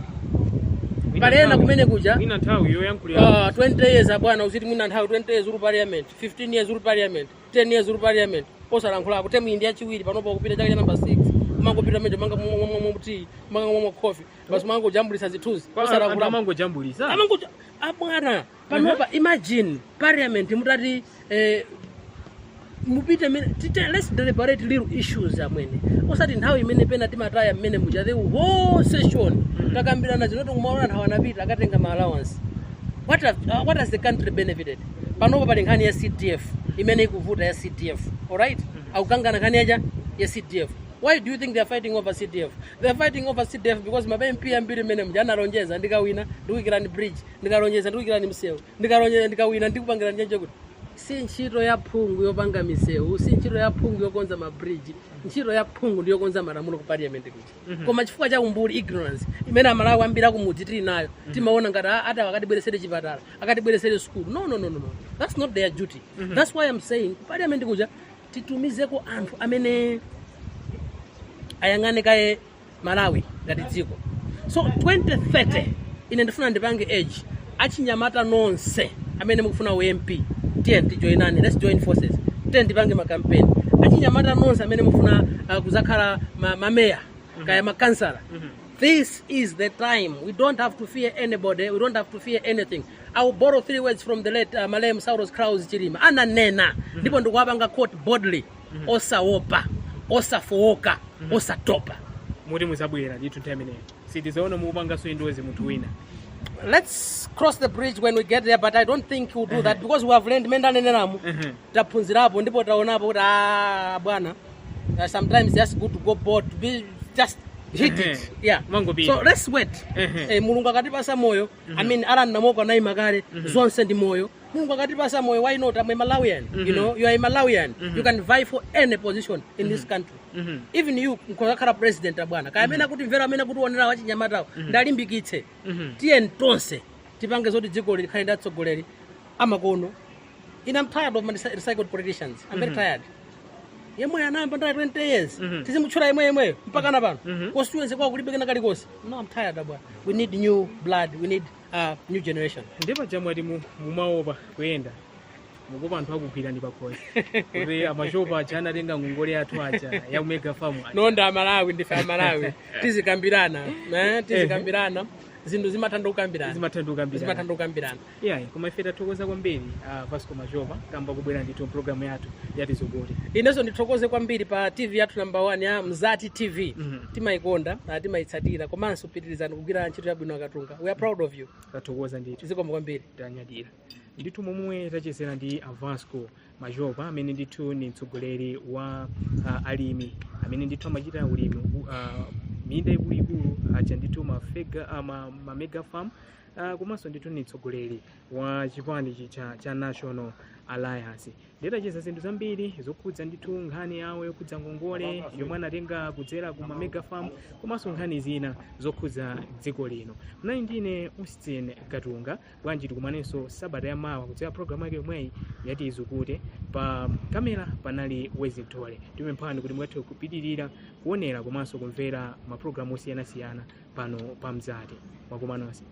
Pali ena kumene kuja Mwina nthawi yoyankhulira. 20 years, abwana, uziti mwina nthawi 20 years uli parliament, 15 years uli parliament, 10 years uli parliament, osalankhulako. Term iyi ndi yachiwiri, panopa kupita chaka cha number 6, umangopita mejo manga momwe tea, manga momwe coffee basi, mangojambulisa zithunzi. Kwa anthu Osalankhulako. Amangojambulisa. Amangoja, abwana. Panopa imagine parliament mutati mupite let's deliberate little issues amwene, osati nthawi imene pena timataya mmene muja, the whole session takambirana zinoti kumaona anthu anapita akatenga ma allowance. What has the country benefited? Panopa pali nkhani ya CDF imene ikuvuta, ya CDF, alright? Akukangana nkhani yacha ya CDF. Why do you think they are fighting over CDF? They are fighting over CDF because ma MP ambiri mmene muja analonjeza, "Ndikawina ndikuyikirani bridge, ndikalonjeza ndikuyikirani msewu, ndikalonjeza ndikawina ndikupangirani njenje." Kuti si ntchito ya phungu yopanga misewu, si ntchito ya phungu yokonza mabridge. Ntchito ya phungu ndi yokonza malamulo ku parliament kuja. Koma chifukwa cha umbuli, ignorance imene Amalawi ambiri akumudzi tili nayo, timaona ngati, "Ah, ata akatibweresere chipatala, akatibweresere school." No, no, no, no, no. That's not their duty. That's why I'm saying ku parliament kuja titumizeko anthu amene ayang'ane kaye Malawi ngati dziko. So 2030 ine ndifuna ndipange urge achinyamata nonse amene mukufuna uMP, tiye tijoinane, let's join forces, tiye tipange makampeni. Achinyamata nonse amene mukufuna kuzakhala mameya kaya makansala, this is the time. We don't have to fear anybody. We don't have to fear anything. I will borrow three words from the late malemu Saulos Klaus Chilima. Ananena, ndipo ndikuwapanga quote boldly: "Osaopa, osafowoka, osatopa." Muti muzabwera ndithu nthawi imeneyo, sitizaona mukupanganso endorse munthu wina? Let's cross the bridge when we get there, but I don't think we'll do that because we have learned mene ndaneneramu. Taphunzirapo ndipo taonapo kuti, ah, bwana, sometimes just good to go bold, to be just hit it, yeah. Mangopita. So let's wait. Mulungu akatipasa moyo, I mean, Alan Namoko anayima kale, zonse ndi moyo. Mulungu akatipasa moyo, why not? I'm a Malawian. You are a Malawian. You can vie for any position in this country. Even you nkuzakhala president, bwana. Kaya amene akuti mvera, amene akutionera wachinyamatawo, ndalimbikitse, tiye tonse tipange zoti dziko likhale ndi atsogoleri amakono. Ine I'm tired of my recycled politicians. I'm very tired. Yemwe anayamba ndali 20 years, tizimutchula yemwe yemweyo mpaka na pano, constituency kwawo kulibe kena kalikonse. No, I'm tired, bwana. We need new blood. We need new generation. Ndipo chamwati mumaopa kuyenda, mukupa anthu akugwirani pakhosi kuti amachopa aja anatenga ngongole yathu aja ya mega farm aja. Nonda Amalawi, ndife Amalawi, tizikambirana, tizikambirana. Zinthu zimatha kukambirana. Zimatha kukambirana. Zimatha kukambirana. Iyayi, koma ife tathokoza kwambiri Vasco Machopa kamba kubwera ndithu mpulogalamu yathu yatizukute. Inenso ndithokoze kwambiri pa TV yathu number 1 ya Mzati TV. Timayikonda na timayitsatira, komanso pitirizani kugwira ntchito yabwino, Akatunga. We are proud of you. Tathokoza ndithu. Zikomo kwambiri. Tanyadira ndithu momwe tachezera ndi a Vasco Machopa amene ndithu ni mtsogoleri wa alimi amene ndithu amachita ulimi minda ikuluikulu aja ndithu ma mega farm, komanso ndithu ni mtsogoleri wa chipani cha National Alliance. Nditacheza zinthu zambiri zokhudza ndithu nkhani yawo yokhudza ngongole yomwe anatenga kudzera ku ma mega farm, komanso nkhani zina zokhudza dziko lino. Mnali ndine Austin Katunga. Bwanji tikumanenso sabata yamawa kudzera programu yake yomweyi yati Izukute. Pa kamera panali Wezintole. Tipemphani kuti mukathe kupitirira kuonera komanso kumvera mapulogalamu osiyanasiyana pano pa Mzati. Mwakumanonse.